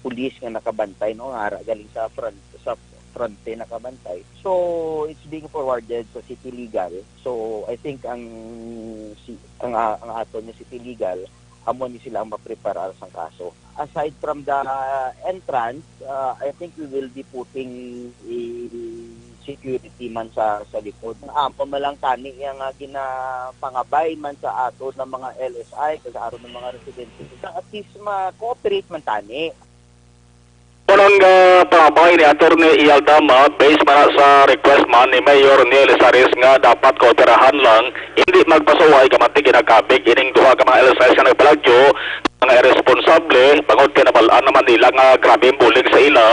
pulis nga nakabantay, no, nga ara galing sa front, sa fronte nakabantay. So, it's being forwarded sa City Legal. So, I think ang si, ang, ah, ang aton nga City Legal, amo ni sila ang mapreparar sang kaso. Aside from the entrance, ah, I think we will be putting a security man sa, sa likod. Amo man lang tani yang, ah, ginapangabay man sa aton nga mga L S I, kag sa aton nga mga residente. At least ma-cooperate man tani. Unang, ah, pangabay ni Attorney Iyal Dama, based man sa request man ni Mayor Neil Lizares nga dapat kooperahan lang, hindi magpasuway, kay man ti ginakabig ining duha ka mga L S Is nga nagpalagyo, mga irresponsable, bangod kay nabal-an naman nila nga grabe ang bullying sa ila,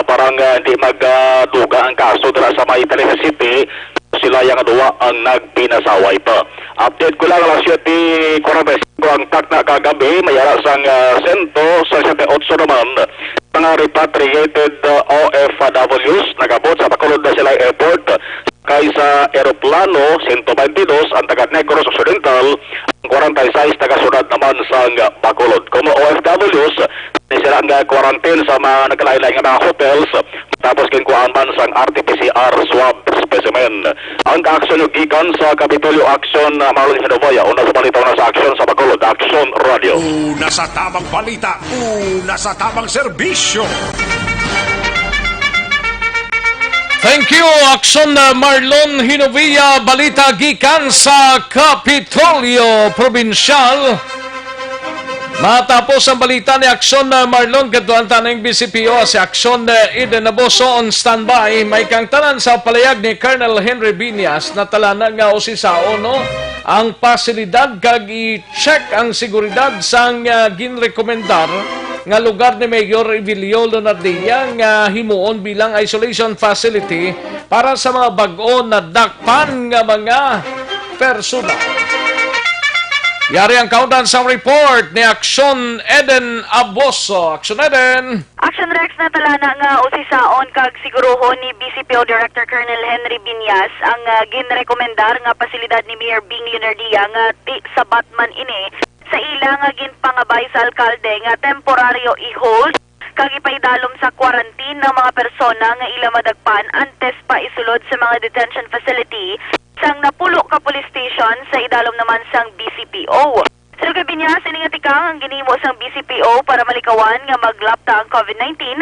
para nga hindi magdugang ang kaso dira sa may Talisay City, sila yang duha ang nagpinasaway pa. Update ko lang, alas siyete kwarenta y singko ang takna kagabi, may ara sang, ah, sento sesenta y otso naman mga repatriated, ah, O F Ws nag-abot sa Bacolod National Airport. Kay sa eroplano, sento baynte dos ang taga Negros Occidental, ang kwarenta y seis taga siyudad naman sang Bacolod. Komo O F Ws, ni sila ang quarantine sa mga nagkalain-lain nga mga hotels, tapos ginkuhaan man sang R T P C R swab Specimen. Ang kaaksyon nyo gikan sa Kapitolyo Aksyon, uh, Marlon Hinovaya. Una sa balita, una sa aksyon sa Bacolod. Aksyon Radio. Una sa tamang balita, una sa tamang serbisyo. Thank you, Aksyon, uh, Marlon Hinovia. Balita gikan sa Kapitolyo Probinsyal. Matapos ang balita ni Aksyon, uh, Marlon, kadtuan ta ning B C P O, si Aksyon, uh, Eden Naboso on standby. May kang tanan sa palayag ni Colonel Henry Binyas na talana nga usisaon, no, ang pasilidad kag i-check ang seguridad sang, uh, ginrekomendar nga lugar ni Mayor Evilio Leonardia nga himuon bilang isolation facility para sa mga bag-o na dakpan nga mga personal. Yari ang kaundan sang report ni Aksyon Eden Aboso. Aksyon Eden! Action Rex, natalana nga usisaon kag siguruhon ni B C P O Director Colonel Henry Binyas ang, ah, ginrekomendar nga pasilidad ni Mayor Bing Leonardia nga ti sabat man ini sa ila nga ginpangabay sa alkalde nga temporaryo i-hold kag ipaidalom sa quarantine ang mga persona nga ila madagpan antes pa isulod sa mga detention facility sang napulo ka police station sa idalom naman sang B C P O. Suno kay Binyas, ini nga tikang ang ginhimo sang B C P O para malikawan nga maglapta ang COVID nineteen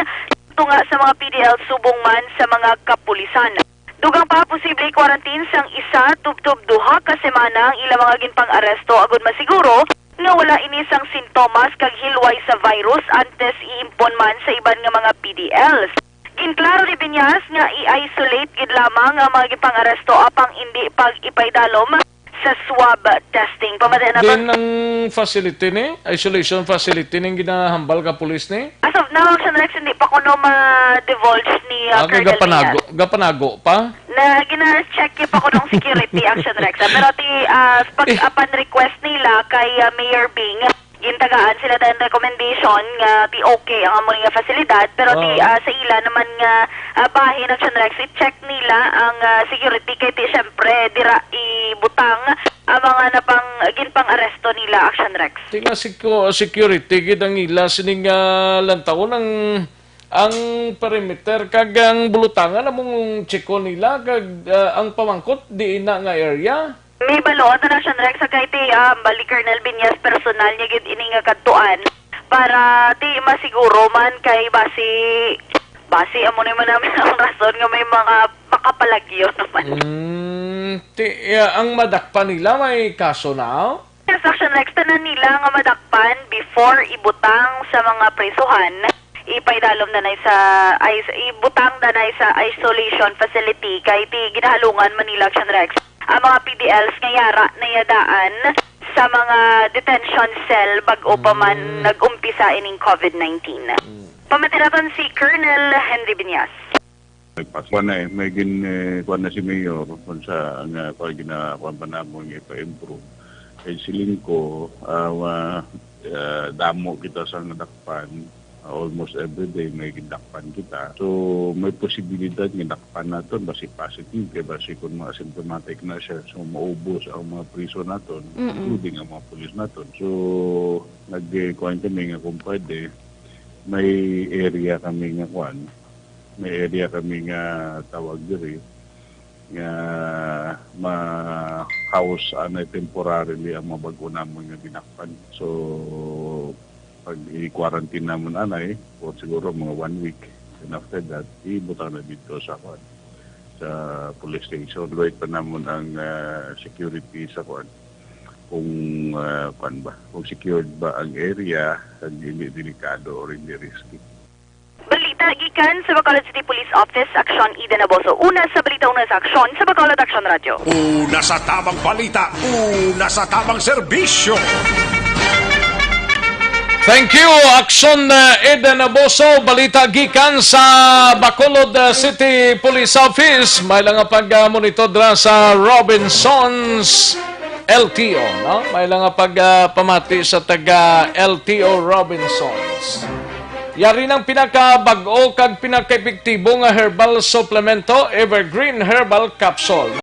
tunga sa mga P D L subong man sa mga kapulisan. Dugang pa, posible i-quarantine sang isa tubtob duha ka semana ang ilang mga ginpang-aresto agud masiguro nga wala ini sang sintomas kag hilway sa virus antes iimpon man sa iban nga mga P D Ls. Ginklaro ni Binyas nga i-isolate gid lamang ang mga ginpang-aresto apang indi pag-ipaidalom sa swab testing. Pamati naton. Din ang facility ni, isolation facility ning ginahambal ka pulis ni? As of now, Action Rex, hindi pa kuno ma-divulge ni, uh, Ah, Colonel gapanago, Binyas. Gapanago pa? Na gina-check pa kuno ang security, Action Rex, ah. Pero ti, ah, pag, Eh. Upon request nila kay, ah, Mayor Bing, gintagaan sila dayon recommendation nga ti okay ang amo nga fasilidad, pero ti, Oh. Ah, sa ila naman nga, ah, bahin, Action Rex, i-check nila ang, ah, security kay ti syempre dira ibutang ang mga napang-, ginpang-aresto nila, Action Rex. Ti nga secu-, security gid ang ila sining, ah, lantawon ang, ang perimeter kag ang bulutangan among checko nila kag, ah, ang pamangkot di ina nga area. May baluon na siya, Rex, kay ti, ah, bali Colonel Binyas personal niya gid ini nga kadtuan para ti masiguro man kay basi, basi amo ni man namin ang rason nga may mga makapalagyo naman. Mm, ti, ah, ang madakpan nila may kaso na? Yes, Action Rex, tanan nila nga madakpan before ibutang sa mga prisuhan, ipaidalom na nay sa, ay, ibutang na nay sa isolation facility kay ti ginahalungan man nila, Action Rex, ang mga P D Ls nga yara nayadaan sa mga detention cell bag-o pa man Mm. nag-umpisa ining COVID nineteen. Mm. Pamati naton si Colonel Henry Binyas. Nagpas-, kuwan na eh, may gin-, eh, kuwan na si Mayor kung sa nga, kuwan, gina-, kuwan pa namon nga ipa-improve. Kay siling ko, ah, wa-, ah, damo kita sa nga dakpan. Ah, almost every day may gindakpan kita. So, may posibilidad nga dakpan naton, basi positive, kay basi kung mga asymptomatic na siya, so maubos ang mga prison naton, Mm-mm. including ang mga pulis naton. So, nag-, eh, kuwan kami nga kung pwede, may area kami nga kuwan, may area kami nga tawag diri nga ma-house anay temporarily ang mga bag-o namon nga dinakpan. So, pag i-quarantine namon anay for siguro mga one week, and after that, ibutang na dito sa kuwan, sa police station. Wait pa namon ang, ah, security sa kuwan, kung, ah, kuwan ba, kung secured ba ang area, kag hindi delikado or hindi risky. Balita gikan sa Bacolod City Police Office, Aksyon Eden Aboso. Una sa balita, una sa aksyon, sa Bacolod Aksyon Radyo. Una sa tamang balita, una sa tamang serbisyo. Thank you, Aksyon, uh, Eden Aboso. Balita gikan sa Bacolod, uh, City Police Office. May lang nga pag-, uh, monitor dira sa Robinsons L T O, no? May lang nga pag, uh, pamati sa taga L T O Robinsons. Yari ng pinakabag-o kag pinakaepektibo nga herbal suplemento, Evergreen Herbal Capsule.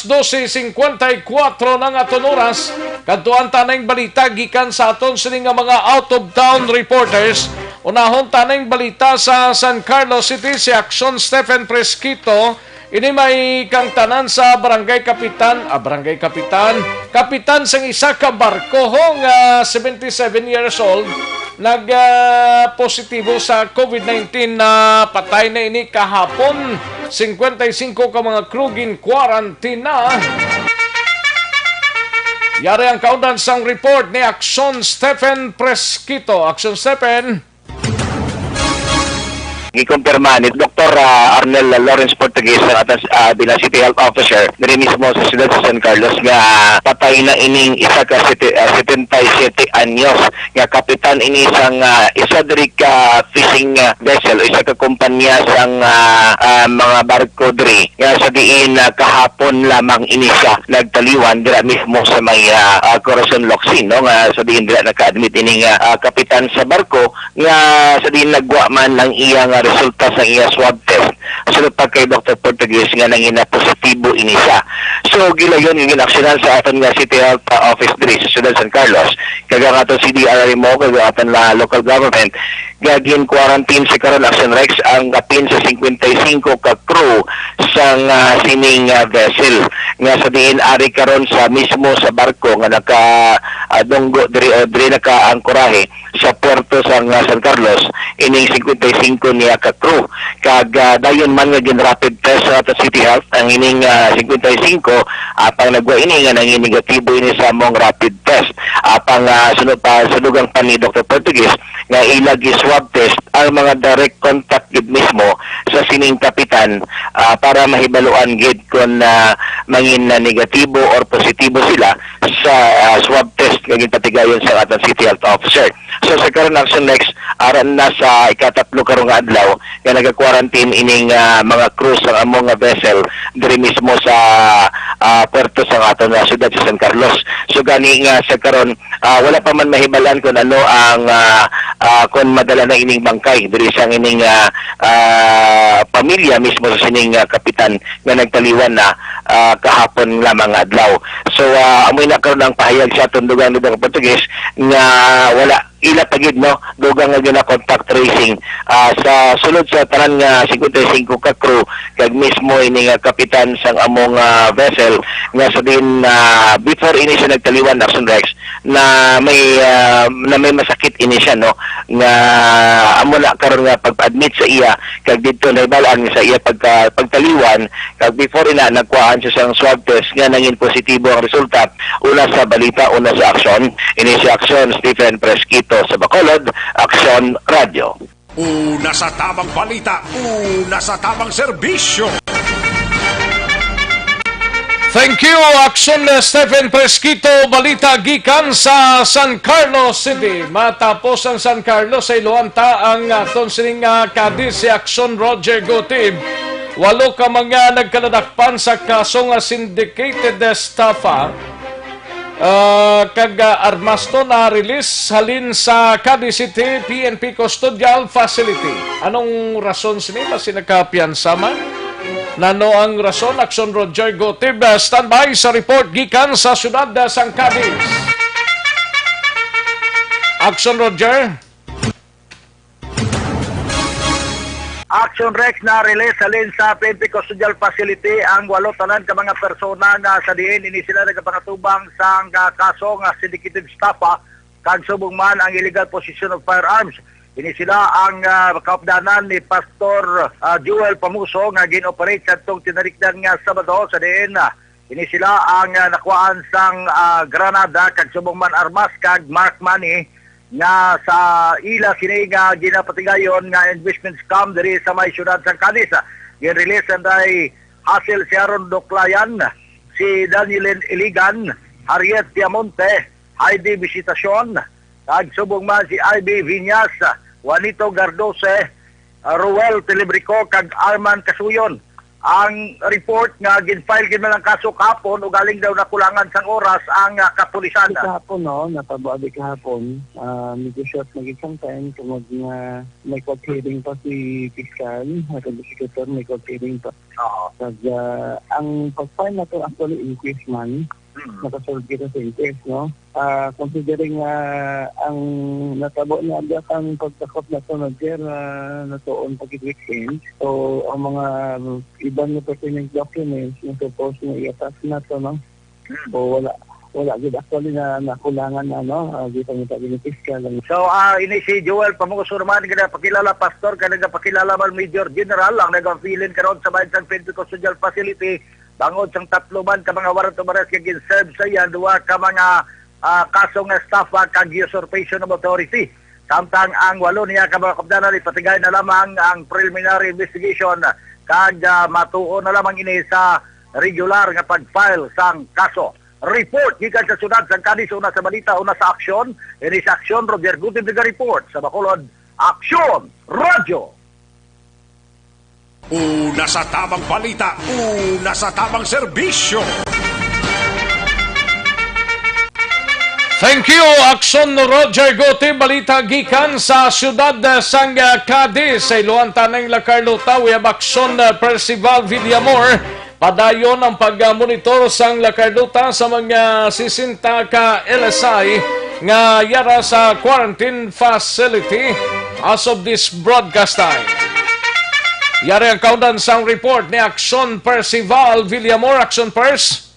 dose singkwenta y kuwatro na nga aton oras. Kadtuan ta ning balita gikan sa aton sini nga mga out-of-town reporters. Unahon ta ning balita sa San Carlos City, si Action Stephen Presquito. Ini may kangtanan sa barangay kapitan, ah, barangay kapitan, kapitan sang isa ka barko ho nga seventy-seven years old, nag, ah, positibo sa COVID nineteen. Na patay na ini kahapon. Singkwenta y singko ka mga crew gin-quarantine na. Yari ang kaundan sang report ni Action Stephen Presquito. Action Stephen. Gikumpirma ni Doktor, ah, Arnel Lawrence Portuguese, ang atas, ah, bilang City Health Officer diri mismo sa siyudad sa San Carlos, nga patay na ining isa ka sete-, ah, setenta y siete anyos nga kapitan ini sang, ah, isa diri ka fishing, ah, vessel o isa ka kompanya sang, ah, ah, mga barko diri, nga sa diin, ah, kahapon lamang ini siya nagtaliwan dira mismo sa may, ah, ah, Corazon Locsin, no, nga sa diin dira naka-admit ining, ah, ah, kapitan sa barko, nga sa diin nagwa man ang iya nga resulta sa iya swab test. Sunod pa kay Doktor Portuguese nga nangina positibo ini siya. So, gilayon nga ginaksyonan sa aton nga City Health, ah, Office diri sa Siyudad San Carlos, kag ang aton C D R R M O, kag ang aton, ah, local government, nga gin-quarantine sa karon, Action Rex, ang kapin sa singkwenta y singko ka crew sang, ah, sining, ah, vessel, nga sa diin ari karon sa mismo sa barko nga naka, ah, dunggo diri o diri naka-angkorahe sa puerto sang, ah, San Carlos, ining singkwenta y singko niya ka crew. Kag, ah, dayon man nga gin-rapid test sa aton City Health ang ining, ah, singkwenta y singko, apang nagwa ini nga nangin negatibo ini sa among rapid test. Apang, ah, sunod pa, sa dugang pa ni Doktor Portuguese, nga ila gi-swab test ang mga direct contact gid mismo sa sining kapitan, ah, para mahibaluan gid kon, ah, mangin na negatibo or positibo sila sa, ah, swab test nga ginpatigayon sa aton City Health Officer. So, sa karon, Action Rex, ara na sa ikatatlo karon nga adlaw nga naga-quarantine ining, ah, mga crew sang amo nga vessel diri mismo sa, ah, puerto sa aton nga siyudad sa San Carlos. So, gani nga sa karon, ah, wala pa man mahibalan kung ano ang, ah, ah, kung madala na ining bangkay diri sa ining, ah, ah, pamilya mismo sa sining, ah, kapitan nga nagtaliwan na, ah, kahapon lamang nga adlaw. So, ah, amoy na karon ang pahayag sa aton dugang, dugang Portuguese nga wala ila pa gid, no, dugang nga gina-contact tracing, ah, sa sulod sa tanan nga singkwenta y singko ka crew kag mismo ini nga kapitan sang among, ah, vessel, nga sa din, ah, before ini siya nagtaliwan, Action Rex, na may, ah, na may masakit ini siya, no, nga amo na karon nga pag-admit sa iya kag didto nahibalaan sa iya pagka-, pagtaliwan, kag before ina nagkuhaan siya sang swab test nga nangin positibo ang resulta. Una sa balita, una sa aksyon. Ini si Aksyon Stephen Presquito sa Bacolod, Aksyon Radio. Una sa tabang balita, una sa tabang serbisyo. Thank you, Action Stephen Presquito. Balita gikan sa San Carlos City. Matapos ang San Carlos, sa iluan ta ang aton sining, ah, Cadiz, si Action Roger Gutib. Walo ka mga nagkaladakpan sa kaso nga syndicated estafa, ah, kag, ah, armas to na-release halin sa Cadiz City P N P Custodial Facility. Anong rason sini? Basi nagkapiyansa man? Nano ang rason? Action Roger Gotib, ah, standby sa report gikan sa siyudad, ah, sang Cadiz. Action Roger. Action Rex, na-release halin sa P N P Custodial Facility ang walo tanan ka mga persona nga sa diin ini sila nagapangatubang sang, ah, kaso nga syndicated estafa kag subong man ang illegal possession of firearms. Ini sila ang, ah, kaupdanan ni Pastor, ah, Joel Pamuso nga gin-operate sadtong tinarikdan nga Sabado sa diin, ah, ini sila ang, ah, nakuhaan sang, ah, granada kag subong man armas kag marked money nga sa ila sini nga ginapatigayon nga investment scam diri sa may siyudad sang Cadiz. Gin-release anday Hasil si Aaron Doklayan, si Danielin Iligan, Harriet Piamonte, Heidi Visitacion, kag subong man si Ivy Viñas, Juanito Gardose, Roel Telebrico, kag Arman Kasuyon. Ang report nga gin-file gid man ang kaso kahapon, ugaling daw nakulangan sang oras ang, ah, kapulisan. Kahapon, no, natabo adi kahapon. Ah, medyo short na gid sang time tungod nga may court hearing pa si piskal, may prosecutor, may court hearing pa. Oo. Kag, ah, ang pag-file nato actually inquest man, Mm. nakasolve kita sa inquest, no? Ah, considering nga ang natabo na ang pagtakop nato, sir, ah, natuon pa gid weekend. So, ang mga iban nga pertinent documents nga supposed nga i-attach nato, no? Mm. So, wala, wala gid actually na nakulangan na, no? Ah, di pa kita ginipiskal ang So, ah, ini si Joel Pamuso naman, nga nagapakilala, Pastor, kay nagapakilala man, Major General, ang nagapabilin karon sa bahin sang Pentecostal Facility, bangod sang tatlo man ka mga warrant of arrest nga gin-serve sa iya, duha ka mga, ah, kaso nga estafa kag usurpation of authority. Samtang ang walo niya ka mga kaupdanan, ipatigay na lamang ang preliminary investigation kag, ah, matuon na lamang ini sa regular nga pag-file sang kaso. Report gikan sa siyudad sang Cadiz, una sa balita, una sa aksyon. Ini sa aksyon, Roger Gutib nag-report sa Bacolod. Aksyon, Radyo. Una sa tamang balita, una sa tamang serbisyo. Thank you, Aksyon Roger Gutib. Balita gikan sa siyudad, eh, sang, eh, Cadiz, sa Iloan Tanay, La Carlota. We have Aksyon, eh, Percival Villamor. Padayon ang pag-monitor sang La Carlota sa mga sesenta ka L S I nga yara sa quarantine facility as of this broadcast time. Yari ang kaundan sang report ni Aksyon Percival Villamor. Aksyon Pers.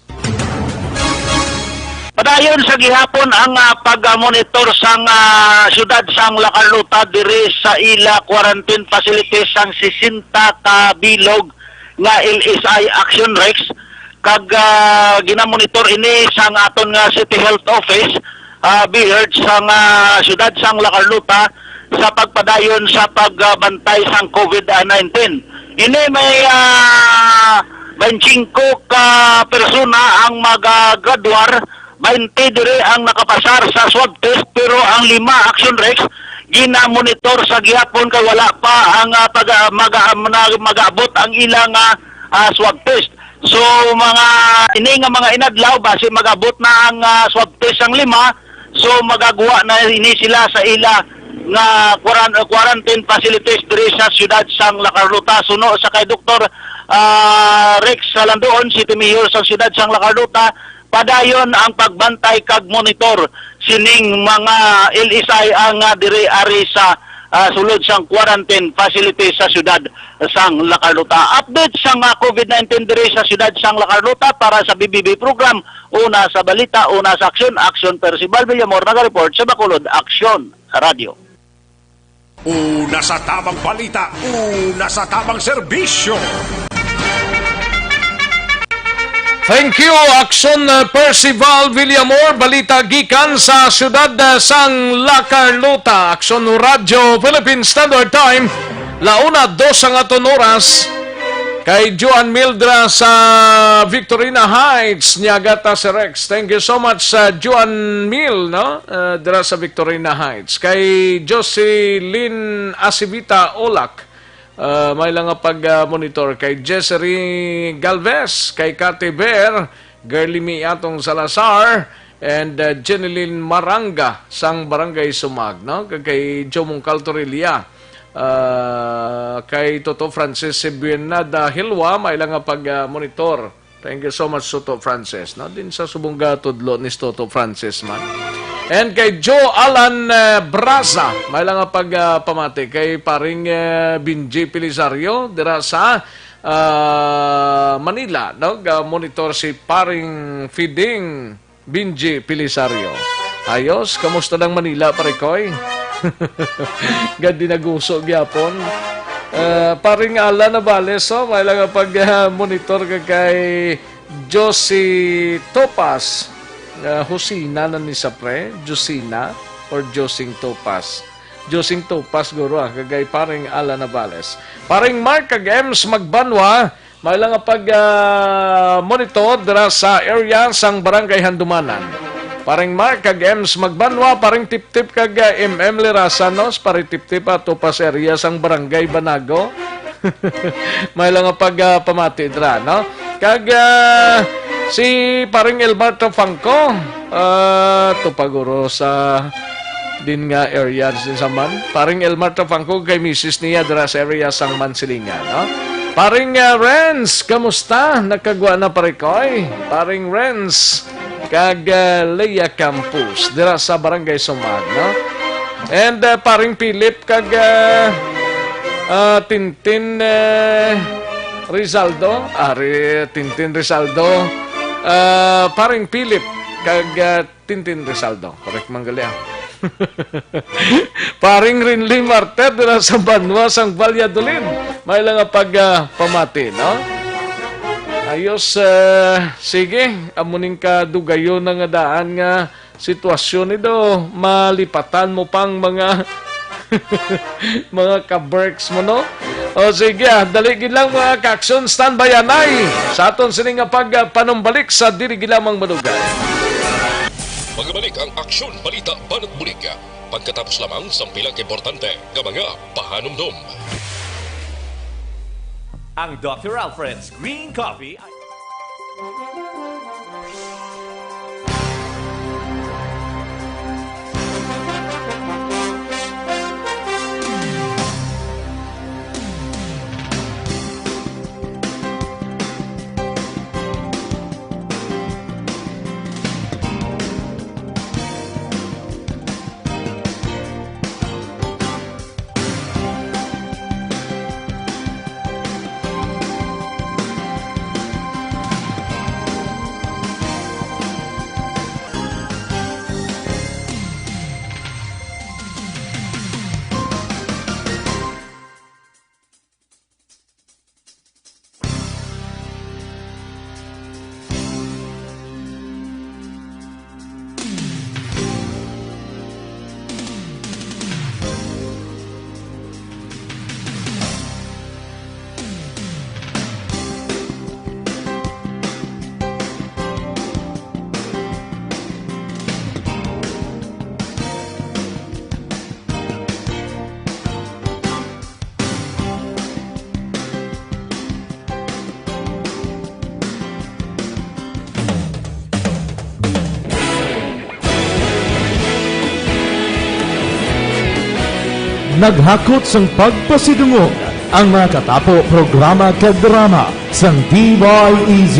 Padayon sa gihapon ang, ah, pag-monitor sang, ah, siyudad sang La Carlota diri sa ila quarantine facilities sang sesenta ka bilog nga L S I Action Rex, kag, ah, ginamonitor ini sang aton nga City Health Office, ah, BHERT sang, ah, siyudad sang La Carlota sa pagpadayon sa pagbantay sang COVID nineteen. Ini may, ah, twenty-five ka persona ang magagraduar, twenty diri ang nakapasar sa swab test, pero ang lima, Action Rex, ginamonitor sa gihapon kay wala pa ang, ah, pag, ah, mag, ah, na, mag-abot ang ilang, ah, ah, swab test. So, mga, ini nga mga inadlaw, basi mag-abot na ang, ah, swab test ang lima, so magagwa na ini sila sa ila nga quaran-, quarantine facilities diri sa siyudad sang La Carlota. Suno sa kay Doktor, ah, Rex Salandoon, City Mayor sa siyudad sang La Carlota, padayon ang pagbantay kag monitor sining mga L S I ang, ah, diri ari sa, ah, sulod sang quarantine facility sa siyudad sang La Carlota. Update sang, ah, COVID nineteen diri sa siyudad sang La Carlota para sa B B B program, una sa balita, una sa aksyon, Aksyon Percival Villamor nagareport sa Bacolod Aksyon Radio. Una sa tamang balita, una sa tamang serbisyo. Thank you, Aksyon, uh, Percival Villamor. Balita gikan sa siyudad, uh, sang La Carlota. Aksyon Radyo Philippine Standard Time, la una dos ang aton oras. Kay Joan Mildra sa Victorina Heights, niagata si Rex. Thank you so much sa Joan Mil, no? Uh, dira sa Victorina Heights. Kay Jocelyn Asivita Olak, uh, may lang nga pag, uh, monitor. Kay Jessery Galvez, kay Kate Bear, Girly Mi Atong Salazar, and, uh, Jenilyn Maranga sang Barangay Sumag, no? Kag kay Jomong Caltorilla, uh, kay Toto Francis Buenada Hilwa, may lang nga pag, uh, monitor. Thank you so much, Toto Francis, no? Din sa subong gatudlo ni Toto Francis man. And kay Joe Alan, uh, Braza, may lang nga pag, uh, pamati kay paring, uh, Benji Pelisario dira sa, uh, Manila, no? Ga monitor si paring Fiding Benji Pelisario. Ayos, kamusta ng Manila, pare koy? Gadi naguso gyapon. Uh, paring Alan Navales, oh, may lang nga pag, uh, monitor ka kay Josie Topas. Uh, Husina na ni sa pre, Josina or Josing Topas? Josing Topas, guro, ah, kagay paring Alan Navales. Paring Mark kag Ems Magbanwa, may lang nga pag, ah, monitor dira sa area sang Barangay Handumanan. Paring Mark kag Ems Magbanwa, paring Tiptip kag, ah, M M Lirasanos, paring Tiptip ato pa sa area sang Barangay Banago. May lang nga pag, ah, pamati dira, no? Kag, ah, si paring Elmar Tafangco, ah, to paguro sa din nga area din sa man. Paring Elmar Tafangco kay misis niya dira sa area sang Mansilingan, no? Paring, ah, Renz, kamusta? Nakagwa na, pare koy? Paring Renz, kag, ah, Leia Campos, dira sa Barangay Sumag, no? And, ah, paring Philip kag, ah, ah, Tintin, eh, Rizaldo, ah, Ri-, Tintin Rizaldo, ah, paring Philip kag, ah, Tintin Rizaldo. Correct man gali, ah. Paring Rinly Martet dira sa banwa sang Valladolid. May lang nga pag, ah, pamati, no? Ayos, ah, sige, amo ning kadugayon na nga daan nga sitwasyon ni do. Malipatan mo pang mga, mga ka-berks mo, no? O sige, ah, dali gid lang, mga ka-aksyon, standby anay sa aton sini nga pag, ah, panumbalik sa dili gid lamang madugay. Magabalik ang Aksyon, Balita, Banat Bulig, pagkatapos lamang sang pila ka importante nga mga pahanumdom. Ang Doctor Alfred's Green Coffee ay Naghakot sang pagpasidungog ang mga katapo programa kag drama sang D Y E Z,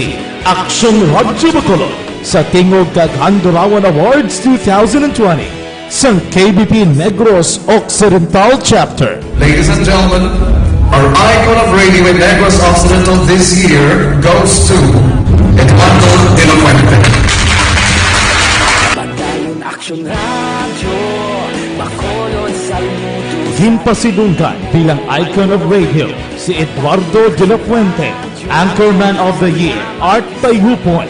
Aksyon Radyo Bacolod, sa Tingog kag Handurawan Awards two thousand and twenty sang K B P Negros Occidental Chapter. Ladies and gentlemen, our icon of radio in Negros Occidental this year goes to Eduardo de la Fuente. Padayon Aksyon Radyo Bacolod, saludo. Ginpasidunggan bilang icon of radio si Eduardo de la Fuente, Anchorman of the Year, Art Tayupon,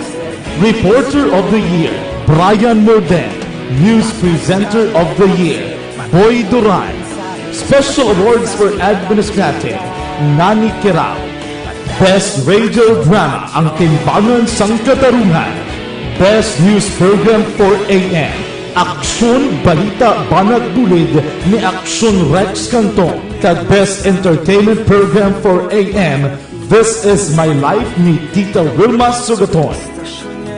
Reporter of the Year, Brian Morden, News Presenter of the Year, Boy Duran, Special Awards for Administrative, Nani Kirao, Best Radio Drama, Ang Timbangan sang Katarungan, Best News Program for A M, Aksyon Balita Banat Bulid ni Aksyon Rex Cantong, kag Best Entertainment Program for A M, This Is My Life ni Tita Wilma Sugaton.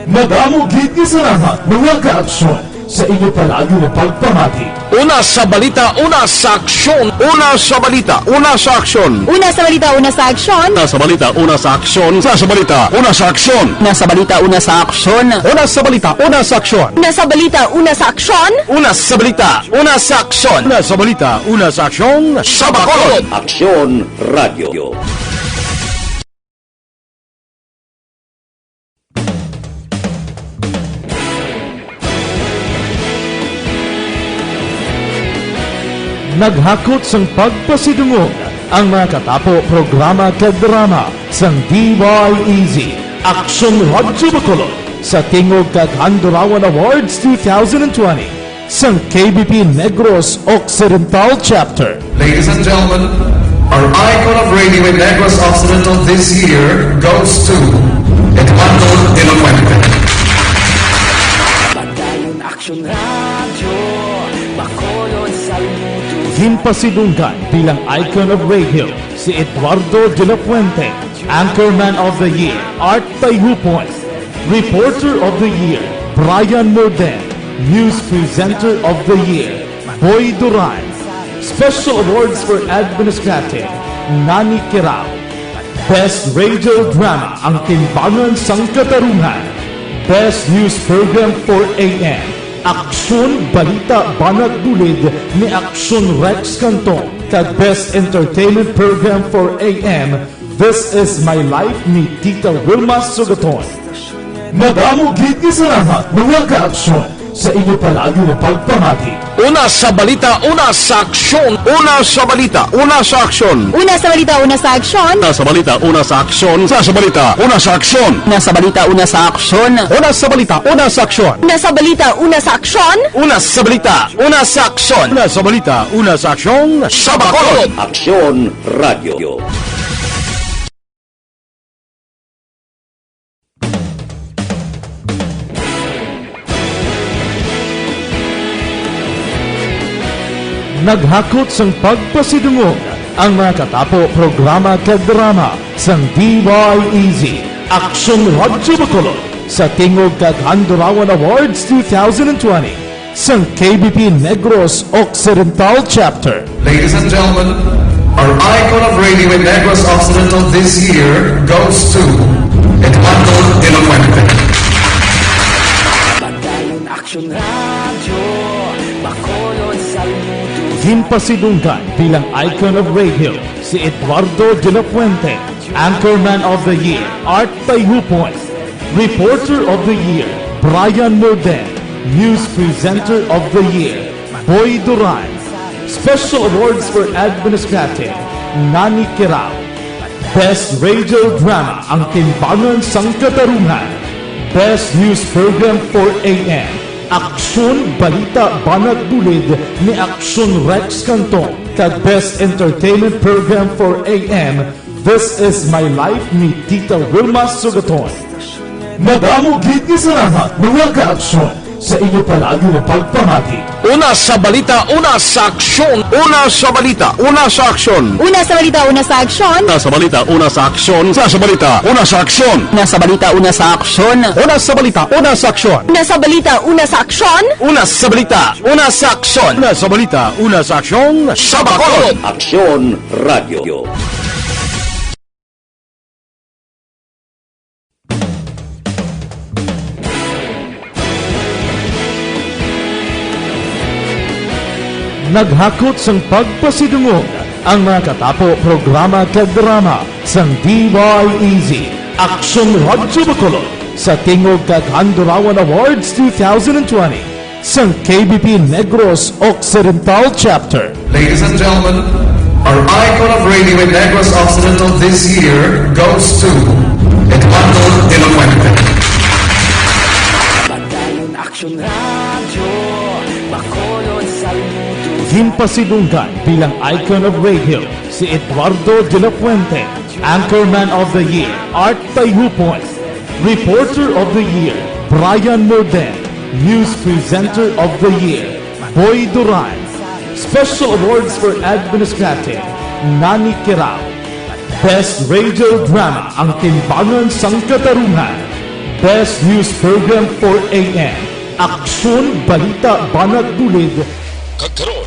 Madamo gid nga salamat, mga kaaksyon, sa inyo palagi nga pagpamati. Una sa balita, una sa aksyon. Una sa balita, una sa aksyon. Una sa balita, una sa aksyon. Una sa balita, una sa aksyon. Una sa balita, una sa aksyon. Una sa balita, una sa aksyon. Una sa balita, una sa aksyon. Una sa balita, una sa aksyon. Una sa balita, una sa aksyon. Una sa balita, una sa aksyon. Sa Bacolod. Aksyon Radio. Naghakot sang pagpasidungog ang mga katapo programa kag drama sang D Y E Z, Aksyon Radyo Bacolod, sa Tingog kag Handurawan Awards two thousand and twenty sang K B P Negros Occidental Chapter. Ladies and gentlemen, our icon of radio in Negros Occidental this year goes to Eduardo de la Fuente. Padayon Aksyon Radyo Bacolod, saludo. Ginpasidunggan bilang icon of radio Si Eduardo de la Fuente, Anchorman of the Year, Art Tayupoy, Reporter of the Year, Brian Morden, News Presenter of the Year, Boy Duran, Special Awards for Administrative, Nani Kirao, Best Radio Drama, Ang Timbangan sang Katarungan, Best News Program four A M, Aksyon Balita Banat Bulid ni Aksyon Rex Cantong, kag Best Entertainment Program four A M, This Is My Life ni Tita Wilma Sugaton. Madamo gid nga salamat, mga ka-aksyon, sa inyo palagi nga pagpamati. Una sa balita, una sa aksyon. Una sa balita, una sa aksyon. Una sa balita, una sa aksyon. Una sa balita, una sa aksyon. Una sa balita, una sa aksyon. Una sa balita, una sa aksyon. Una sa balita, una sa aksyon. Una sa balita, una sa aksyon. Una sa balita, una sa aksyon. Una sa balita, una sa aksyon. Sa Bacolod. Aksyon Radio. Naghakot sang pagpasidungog ang mga katapo programa kag drama sang D Y E Z, Aksyon Radyo Bacolod, sa tingog kag Handurawan Awards two thousand twenty sang K B P Negros Occidental Chapter. Ladies and gentlemen, our icon of radio in Negros Occidental this year goes to Eduardo de la Fuente. Padayon Aksyon Radyo, Bacolod, saludo. Ginpasidunggan bilang icon of radio si Eduardo de la Fuente, Anchorman of the Year, Art Tayupoy, Reporter of the Year, Brian Morden, News Presenter of the Year, Boy Duran, Special Awards for Administrative, Nani Kirao, Best Radio Drama, Ang Timbangan sang Katarungan, Best News Program four A M, Aksyon Balita Banat Bulid ni Aksyon Rex Cantong, kag Best Entertainment Program four A M, This Is My Life ni Tita Wilma Sugaton. Madamo gid nga salamat, mga ka-aksyon, sa inyo palagi nga pagpamati. Una sa balita, una sa aksyon. Una sa balita, una sa aksyon. Una sa balita, una sa aksyon. Una sa balita, una sa aksyon. Una sa balita, una sa aksyon. Una sa balita, una sa aksyon. Una sa balita, una sa aksyon. Una sa balita, una sa aksyon. Una sa balita, una sa aksyon. Una sa balita, una sa aksyon. Sa Bacolod. Aksyon Radio. Naghakot sang pagpasidungog ang mga katapo programa kag drama sang D Y E Z, Aksyon Radyo Bacolod, sa tingog kag Handurawan Awards two thousand twenty sang K B P Negros Occidental Chapter. Ladies and gentlemen, our icon of radio in Negros Occidental this year goes to Eduardo de la Fuente. Padayon Aksyon Radyo, Bacolod, saludo. Ginpasidunggan bilang icon of radio si Eduardo de la Fuente, Anchorman of the Year, Art Tayupoy, Reporter of the Year, Brian Morden, News Presenter of the Year, Boy Duran, Special Awards for Administrative, Nani Kirao, Best Radio Drama, Ang Timbangan sang Katarungan, Best News Program four A M, Aksyon Balita Banat Bulid. Kag karon,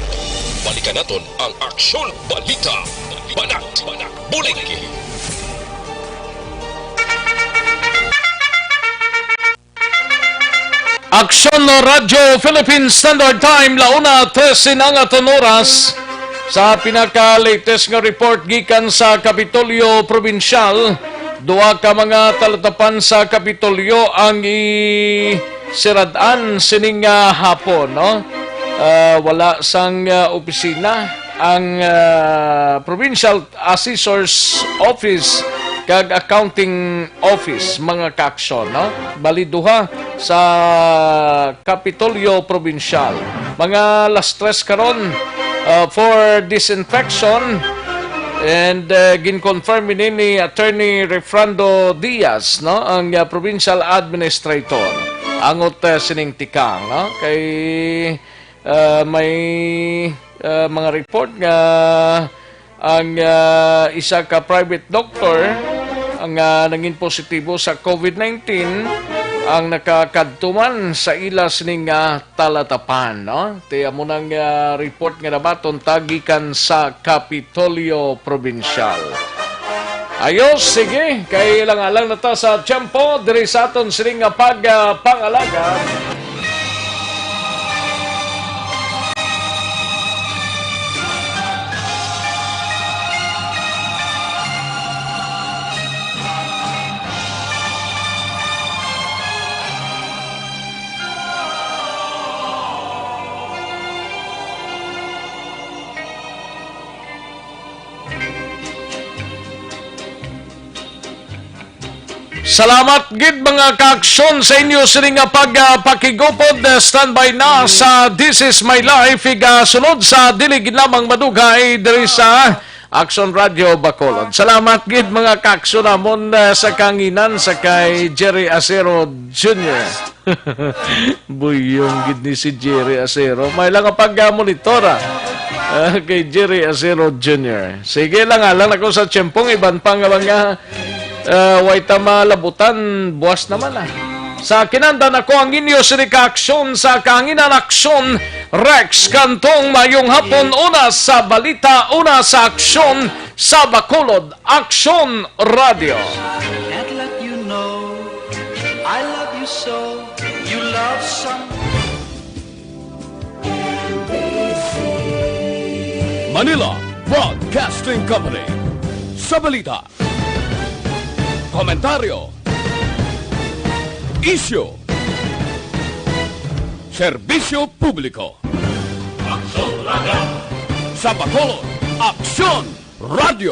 balikan naton ang Aksyon Balita Banat Bulid. Aksyon Radyo Philippine Standard Time, la una trese na nga aton oras. Sa pinaka-latest nga report gikan sa Kapitolyo Probinsyal, duha ka mga talatapan sa Kapitolyo ang isirad-an sining, ah, hapon, no? Ah, wala sang, ah, opisina ang, ah, Provincial Assessor's Office kag Accounting Office, mga kaaksyon, no? Bali, duha sa Kapitolyo Probinsyal. Mga alas tres karon, uh, for disinfection, and, uh, gin-confirm ini ni Attorney Refrando Diaz, no, ang, uh, Provincial Administrator. Angot, uh, sining tikang, no, kay, uh, may, uh, mga report nga ang, ah, isa ka private doctor ang, ah, nangin positibo sa COVID nineteen ang nakakadto man sa ila sini nga talatapan, no? Ti amo nang, ah, report nga nabaton ta gikan sa Kapitolyo Probinsyal. Ayos, sige, kay lang-alang na ta sa tiyempo diri sa aton sining nga pag, ah, pangalaga. Salamat gid, mga kaaksyon, sa inyo sini nga pag, ah, pakigupod. Ah, standby na sa This Is My Life. Igasunod sa dili gid lamang madugay diri sa Aksyon Radio Bacolod. Salamat gid, mga kaaksyon namon, ah, sa kanginan sa kay Jerry Acero Junior. Buyong gid ni si Jerry Acero. May lang nga pag-monitor, ah, ah, kay Jerry Acero Junior. Sige lang, alang ako sa tiyempong iban pa nga mga, ah, way ta malabutan, buwas naman, ah. Sa kinandan ako ang inyo sini ka aksyon sa kanginan aksyon, Rex Cantong. Mayong hapon, una sa balita, una sa aksyon sa Bacolod, Aksyon Radio. Can't let you know I love you so. You love some. Manila Broadcasting Company. Sa balita, komentaryo, isyu, serbisyo publiko. Aksyon Radio. Sa Bacolod, Aksyon Radio.